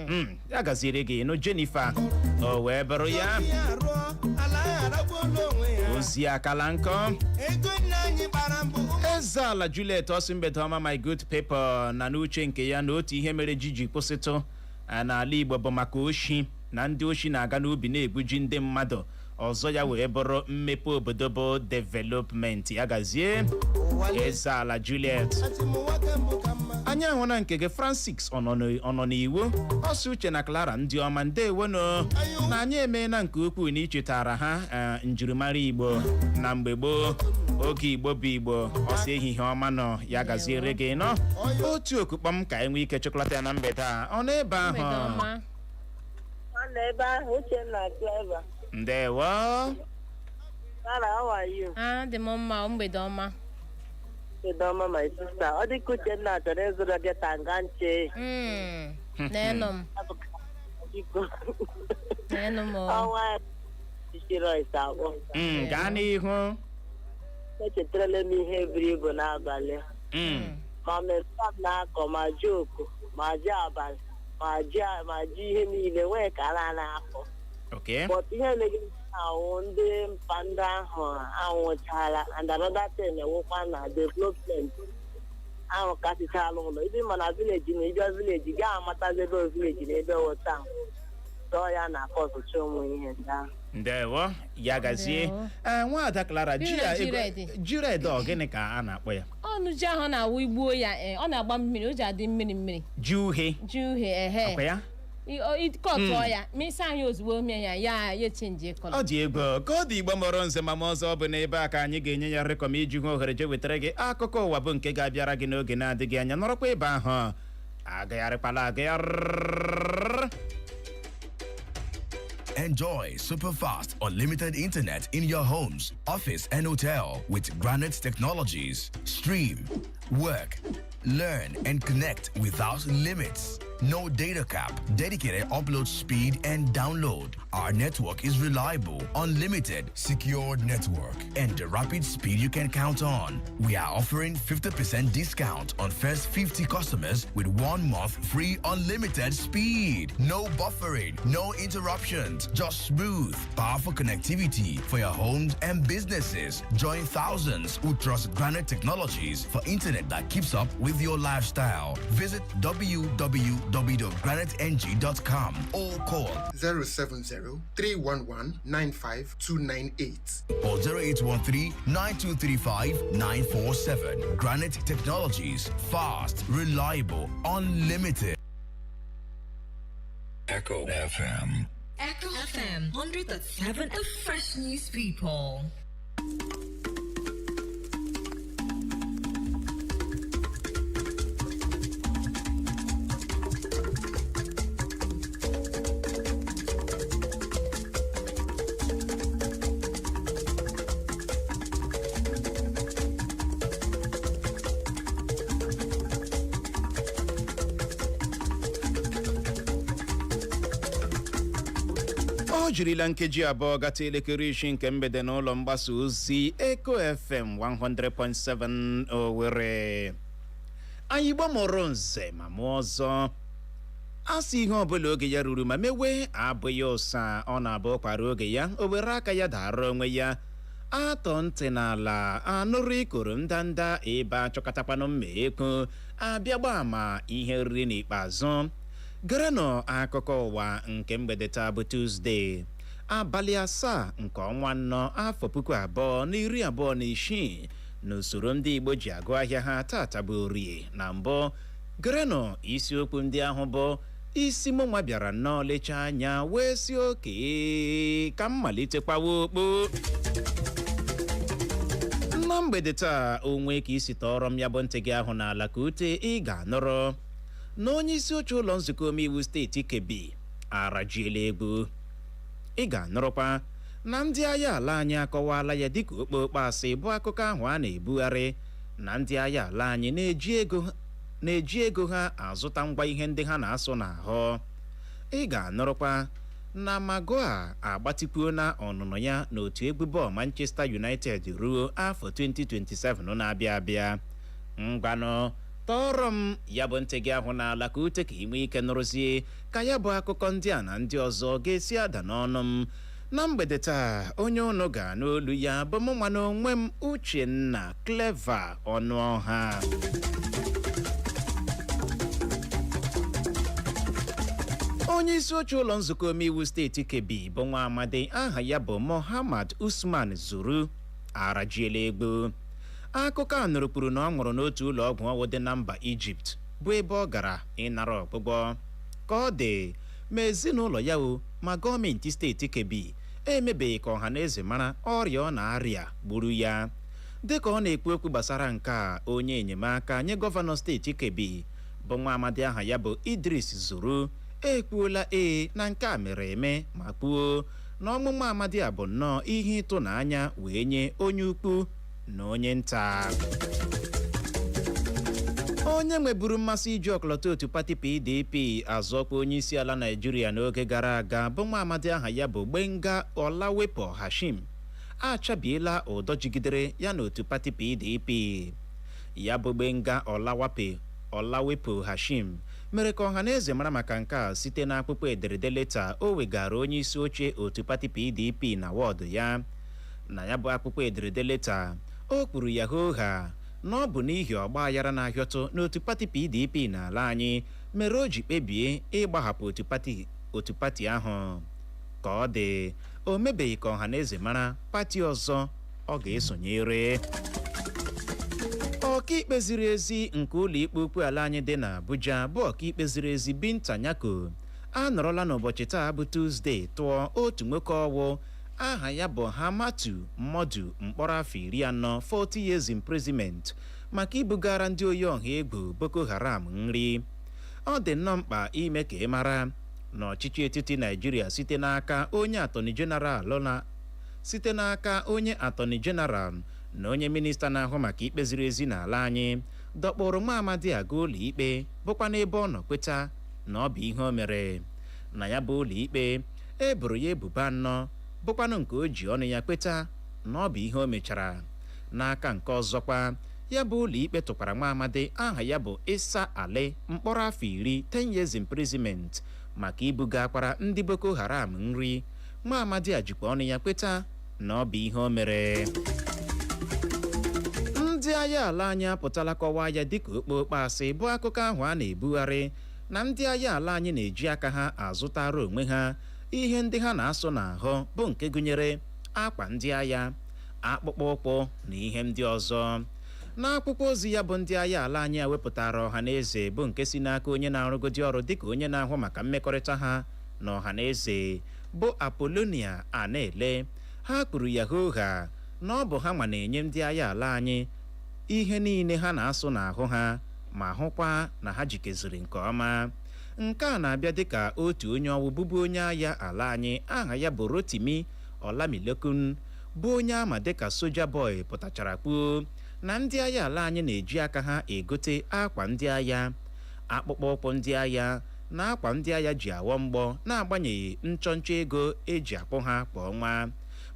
Ya gaziere gị nụ, Jennifer. O wee bụrụ ya. Ya rụọ ala ya aragbuola onwe ya. Ozi akala nkọ. Ego nne anyị gbara mbụ. Eze ala Juliet ọsị, mgbede ọma my good people, na n'uche nke ya na otu ihe mere ji ji kwụsịtụ n'ala Igbo bụ maka oshi na ndị oshi na-aga n'ubi na-egbuji ndị mmadụ. Ọzọ ya wee bụrụ mmepe obodo bụ development. Ya gazie, eze ala Juliet. Achịmụwa kembụ ka mma. Anyị ahụ na nke gị. Francis ọnọ n'iwu ọsọ, Uche na Clara ndị ọma, ndewono, na anyị emeela nke ukwuu na ichetara ha njirimara Igbo na mgbe gboo, oge Igbo bụ Igbo. Ọsọ, ehihie ọma nọ, ya gaziere gị nọ. Otu okukpọm ka enwee ike chịkọlata ya na mgbede a. Ọ nọ ebe ahụ? Mgbede ọma. Ọ nọ ebe ahụ, Uchenna, Clever. Ndewo. Sarah, how are you? Ah, dị m mma o, mgbede ọma. Kedụ, my sister? Ọ dịka Uchenna chọrọ ịzụrụ gị tanga nche. Na-enụ m. Biko. Na-enụ m o. Ọnwa Chirois akpọ. Gaa n'ihu. Echetarala m ihe buru ibu n'abalị. Ma mmemme m na-akọ ma ji oku ma ji abalị ma ji ihe niile nwee ka a na-akọ. But ihe megide ahụ ndị mpa ndị ahụ anwụchala, and another thing ewukwa na development ahụ kasịchala ụlọ ibi, ma na village na ịbịa village gaa amatazi ebe village na ebe wụ town tọọ ya na akọsụcha ụmụ ihe ndị ahụ. Ndewo, ya gazie. Ndewo. Ee, nwaada Clara, ji ya Ji ego red. ji red, ọ gịnị ka a na-akpọ ya? Ọnụ ji ahụ na-awụ igbuo ya, ọ na-agba mmiri, o ji adị mmiri mmiri. Ji uhie. Ji uhie, ehe. Akwa ya. Kọtụọ ya, mịsa anyị ozugbo mịa ya, ya change colour. Ọ dị egwu ka ọ dị. Igbo mọrọ nze ma ma ọzọ, ọ bụ n'ebe a ka anyị ga-enye ya rekọm iji hụ ohere je wetara gị akụkọ ụwa bụ nke ga-abịara gị n'oge na-adịghị anya. Nọrọkwa ebe ahụ, agagharịkwala agagharị. Enjoy super fast, unlimited internet in your homes, office, and hotel with Granite Technologies. Stream, work, learn, and connect without limits. No data cap, dedicated upload speed and download. Our network is reliable, unlimited, secure network, and the rapid speed you can count on. We are offering 50% discount on first 50 customers with 1 month free unlimited speed. No buffering, no interruptions, just smooth, powerful connectivity for your homes and businesses. Join thousands who trust Granite Technologies for internet that keeps up with your lifestyle. Visit www.graniteng.com or call 070 311 95298. or 0813 9235 947. Granite Technologies, fast, reliable, unlimited. Echo FM. Echo FM 100.7, the fresh news people. O jirila nkeji 2 gata elekere 6 nke mgbede n'ụlọ mgbasa ozi Eco FM 100.7 Owerri. Anyị Igbo mụrụ nze ma mụọ ọzọ, a sị ihe ọbụla oge ya ruru ma mewe abụghị ụsa. Ọ na-abụ kwara oge ya, o were aka ya dara onwe ya. Atọ ntị n'ala anụrụ ikoro ndanda ebe achọkọtakwanụ mma ekwu abịa gbaa ama ihe riri. N'ikpeazụ, gerenụ akụkọ ụwa nke mgbede taa bụ Tuesday. Abalị 7 nke ọnwa 4, afọ 2026 n'usoro ndị Igbo ji agụ ahịa ha. Tata bụ Orie. Na mbụ, gerenụ isiokwu ndị ahụ bụ isi mụnwa bịara nnọọ lechaa anya wee si oke ka m malitekwawa okpo na mgbede taa. Onwe ka isi tọọrọ m ya bụ ntị gị ahụ n'ala ka ute, ị ga-anụrụ na onye isi oche ụlọ nzukọ omeiwu steeti Kebbi arajiela egwu. Ị ga-anụrụkwa na ndị agha ala anyị akọwaala ya dịka okpokpo asị bụ akụkọ ahụ a na-ebugharị na ndị agha ala anyị na-eji ego ha azụta ngwa ihe ndị ha na-asụ n'ahụ. Ị ga-anụrụkwa na Maguire agbatịkwuo na ọnụnọ ya n'otu egwu bọọlụ Manchester United ruo afọ 2027 na-abịa abịa. Ngwanụ, tọọrọ m ya bụ ntị gị ahụ n'ala ka ute, ka ị nwee ike nụrụzie ka ya bụ akụkọ ndị a na ndị ọzọ ga-esi ada n'ọnụ m na mgbede taa. Onye unu ga-anụ olu ya bụ mụ nwa na onwe m, Uchenna Clever Ọnụọha. Onye isi oche ụlọ nzukọ omeiwu steeti Kebbi bụ nwa amadi aha ya bụ Muhammad Usman Zuru arajiela egbu. Akụkọ a nụrụ kwuru na ọ nwụrụ n'otu ụlọ ọgwụ ọgwụ dị na mba Ijipt, bụ ebe ọ gara ịnara ọgwụgwọ. Ka ọ dị, ma ezinụlọ ya o ma gọọmenti steeti Kebbi emebeghị ka ọha na eze mara ọrịa ọ na-arịa gburu ya. Dịka ọ na-ekwu okwu gbasara nke a, onye enyemaka nye gọvanọ steeti Kebbi bụ nwa amadi aha ya bụ Idris Zuru ekwuola ee na nke a mere eme, ma kwuo na ọmụmụ amadi a bụ nnọọ ihe ịtụnanya wee nye onye ukwu na onye nta. Onye nweburu mmasị iji ọkọlọtọ otu pati PDP azọkwa onye isi ala Naijiria n'oge gara aga, bụ nwa amadi aha ya bụ Gbenga Olawepo Hashim, achabiela ụdọ jigidere ya na otu pati PDP. Ya bụ Gbenga Olawepo Hashim mere ka ọha na eze mara maka nke a site n'akwụkwọ ederede leta o wegara onye isi oche otu pati PDP na wọdụ ya. Na ya bụ akwụkwọ ederede leta, o kwuru ya hooha na ọ bụ n'ihi ọgba aghara na-ahịọtụ n'otu pati PDP n'ala anyị mere o ji kpebie ịgbahapụ otu pati ahụ. Ka ọ dị, o mebeghị ka ọha na eze mara pati ọzọ ọ ga-esonyere. Ọkaikpe ziri ezi nke ụlọ ikpe ukwu ala anyị dị n'Abuja, bụ ọkaikpe ziri ezi Binta Nyako, anọrọla n'ụbọchị taa bụ Tuzdee tụọ otu nwoke ọwụ aha ya bụ Hamatu Modu mkpọrọ afọ 40, 40 years imprisonment, maka ibugara ndị oyi ọha egwu Boko Haram nri. Ọ dị nnọọ mkpa ime ka ị mara na ọchịchị etiti Naijiria, site n'aka onye Attorney General na onye minista na-ahụ maka ikpe ziri ezi n'ala anyị, dọkpụrụ nwa amadi aga ụlọ ikpe, bụkwa n'ebe ọ nọ kweta na ọ bụ ihe o mere. Na ya bụ ụlọ ikpe, e boro ya ebubo anọ, bụkwanụ nke o ji ọnụ ya kweta na ọ bụ ihe o mechara. N'aka nke ọzọkwa, ya bụ ụlọ ikpe tụkwara nwa amadi aha ya bụ Isa Ali mkpọrọ afọ 10, 10 years imprisonment, maka ibuga akwara ndị Boko Haram nri. Nwa amadi a jikwa ọnụ ya kweta na ọ bụ ihe o mere. Ndị agha ala anyị apụtala kọwaa ya dịka okpokpo asị bụ akụkọ ahụ a na-ebugharị na ndị agha ala anyị na-eji aka ha azụtara onwe ha ihe ndị ha na-asụ n'ahụ, bụ nke gụnyere akwa ndị agha, akpụkpọ ụkwụ na ihe ndị ọzọ. N'akwụkwọ ozi ya bụ ndị agha ala anyị ewepụtara ọha na eze, bụ nke si n'aka onye na-arụgodi ọrụ dịka onye na-ahụ maka mmekọrịta ha na ọha na eze, bụ Apolonia Anele, ha kwuru ya hooha na ọ bụ ha nwa na-enye ndị agha ala anyị ihe niile ha na-asụ n'ahụ ha, ma hụkwa na ha jikeziri nke ọma. Nke a na-abịa dịka otu onye ọwụ bụbu onye agha ala anyị aha ya bụ Rotimi Olamilekun, bụ onye ama dịka Soja Boy, pụtachara kwuo na ndị agha ala anyị na-eji aka ha egote akwa ndị agha, akpụkpọ ụkwụ ndị agha na akwa ndị agha ji awọ mgbọ, na-agbanyeghị nchọnchọ ego eji akwụ ha kwa ọnwa.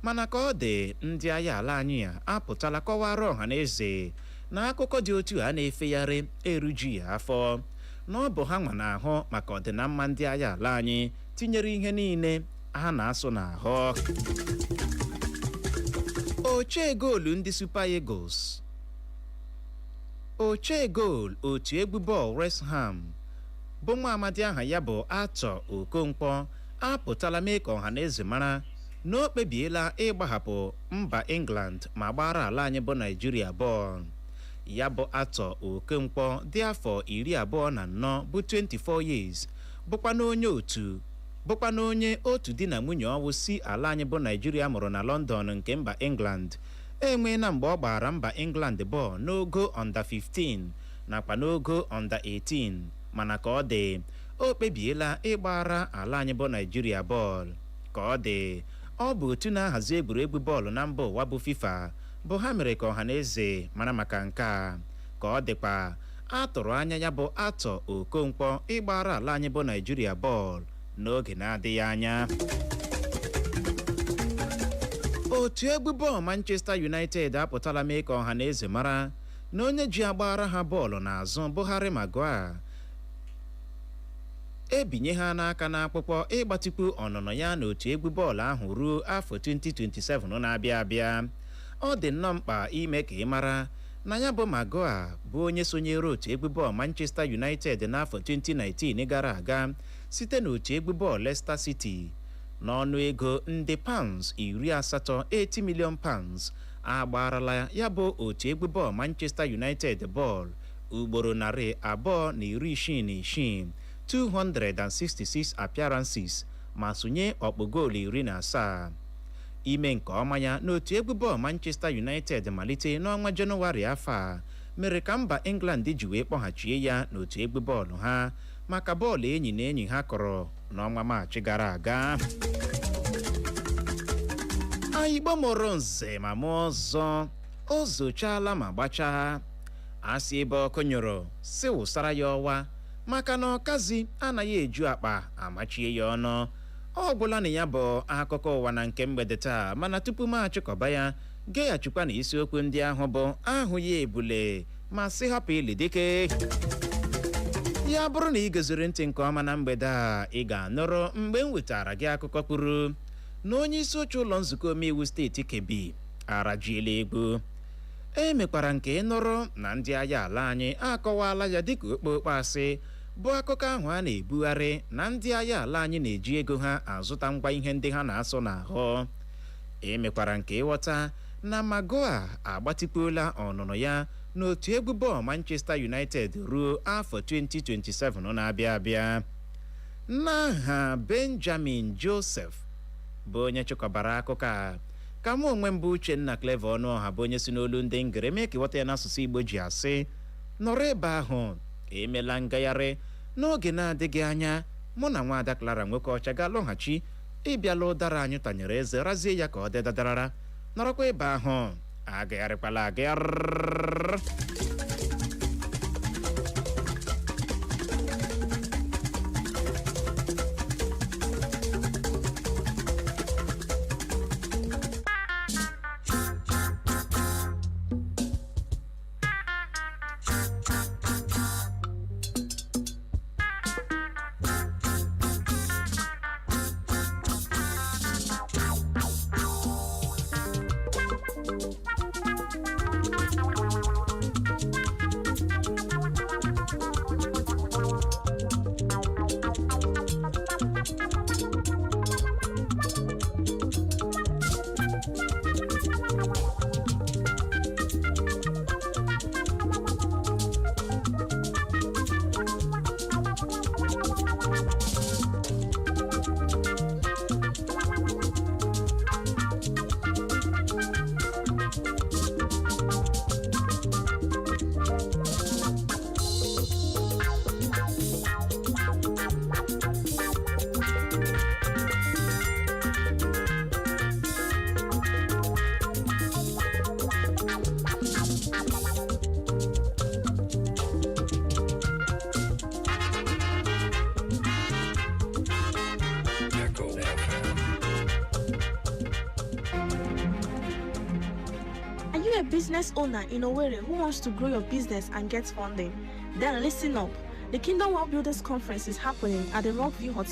Mana ka ọ dị, ndị agha ala anyị a apụtala kọwara ọha na eze na akụkọ dị otu a na-efegharị eruju ya afọ, na ọ bụ ha nwa na-ahụ maka ọdịnamma ndị agha ala anyị, tinyere ihe niile ha na-asụ n'ahụ. Ochee goolu ndị Super Eagles, ochee goolu otu egwu bọọlụ West Ham, bụ nwa amadi aha ya bụ Arthur Okonkwo, apụtala mee ka ọha na eze mara Na o kpebiela ịgbahapụ mba England ma gbara ala anyị bụ Naijiria bọọlụ. Ya bụ Arthur Okonkwo dị afọ 24 bụ 24 years, bụkwa na onye otu di na nwunye ọwụ si ala anyị bụ Naijiria mụrụ na London nke mba England, enweela mgbe ọ gbara mba England bọọlụ n'ogo under 15 nakwa n'ogo under 18, mana ka ọ dị, o kpebiela ịgbara ala anyị bụ Naijiria bọọlụ. Ka ọ dị, ọ bụ otu na-ahazi egwuregwu bọọlụ na mba ụwa bụ FIFA bụ ha mere ka ọha na eze mara maka nke a. Ka ọ dịkwa, a tụrụ anya ya bụ Arthur Okonkwo ịgbara ala anyị bụ Naijiria bọọlụ n'oge na-adịghị anya. Otu egwu bọọlụ Manchester United apụtala mee ka ọha na eze mara na onye ji agbara ha bọọlụ n'azụ bụ Harry Maguire ebinye ha n'aka n'akwụkwọ ịgbatịkwu ọnụnọ ya n'otu egwu bọọlụ ahụ ruo afọ 2027 na-abịa abịa. Ọ dị nnọọ mkpa ime ka ị mara na ya bụ Maguire bụ onye sonyere otu egwu bọọlụ Manchester United n'afọ 2019 gara aga site n'otu egwu bọọlụ Leicester City n'ọnụ ego nde pounds 80, 80 million pounds. Agbarala ya bụ otu egwu bọọlụ Manchester United bọọlụ ugboro 266, 266 appearances, ma sonye ọkpụ goolu 17. Ime nke ọma ya n'otu egwu bọọlụ Manchester United malite n'ọnwa Jenụwarị afọ a mere ka mba England ji wee kpọghachie ya n'otu egwu bọọlụ ha maka bọọlụ enyi na enyi ha kọrọ n'ọnwa Maachị gara aga. Igbo mụrụ nze ma mụọ ọzọ, o zochaala ma gbachaa. Asị ebe ọkụ nyụrụ si wụsara ya ọwa, maka na ọkazi anaghị eju akpa amachie ya ọnụ. Ọ gwụla na ya bụ akụkọ ụwa na nke mgbede taa, mana tupu m achịkọba ya, geghachikwa na isiokwu ndị ahụ bụ ahụ ya ebule ma sị hapụ ili dike ya. Bụrụ na ị geziri ntị nke ọma na mgbede a, ị ga-anụrụ mgbe m wetara gị akụkọ kwuru na onye isi oche ụlọ nzukọ omeiwu steeti Kebbi arajiela egwu. E mekwara nke ịnụrụ na ndị agha ala anyị akọwala ya dịka okpokpo asị bụ akụkọ ahụ a na-ebugharị na ndị agha ala anyị na-eji ego ha azụta ngwa ihe ndị ha na-asụ n'ahụ. E mekwara nke ịghọta na Maguire agbatịkwuola ọnụnọ ya n'otu egwu bọọlụ Manchester United ruo afọ 2027 na-abịa abịa. N'aha Benjamin Joseph bụ onye chịkọbara akụkọ a, ka mụ onwe mbụ Uchenna Clever Ọnụọha bụ onye si n'olu ndị ngere mee ka ịghọta ya n'asụsụ Igbo ji asị nọrọ ebe ahụ, emela ngagharị. N'oge na-adịghị anya, mụ na nwaada Clara nwoke ọcha ga-alọghachi ịbịala ụdara anyị tanyere eze razie ya ka ọ dị dadarara. Nọrọkwa ebe ahụ, agagharịkwala agagharị. Echo FM. Are you a business owner in Owerri who wants to grow your business and get funding? Then listen up. The Kingdom World Builders Conference is happening at the Rockview Hotel.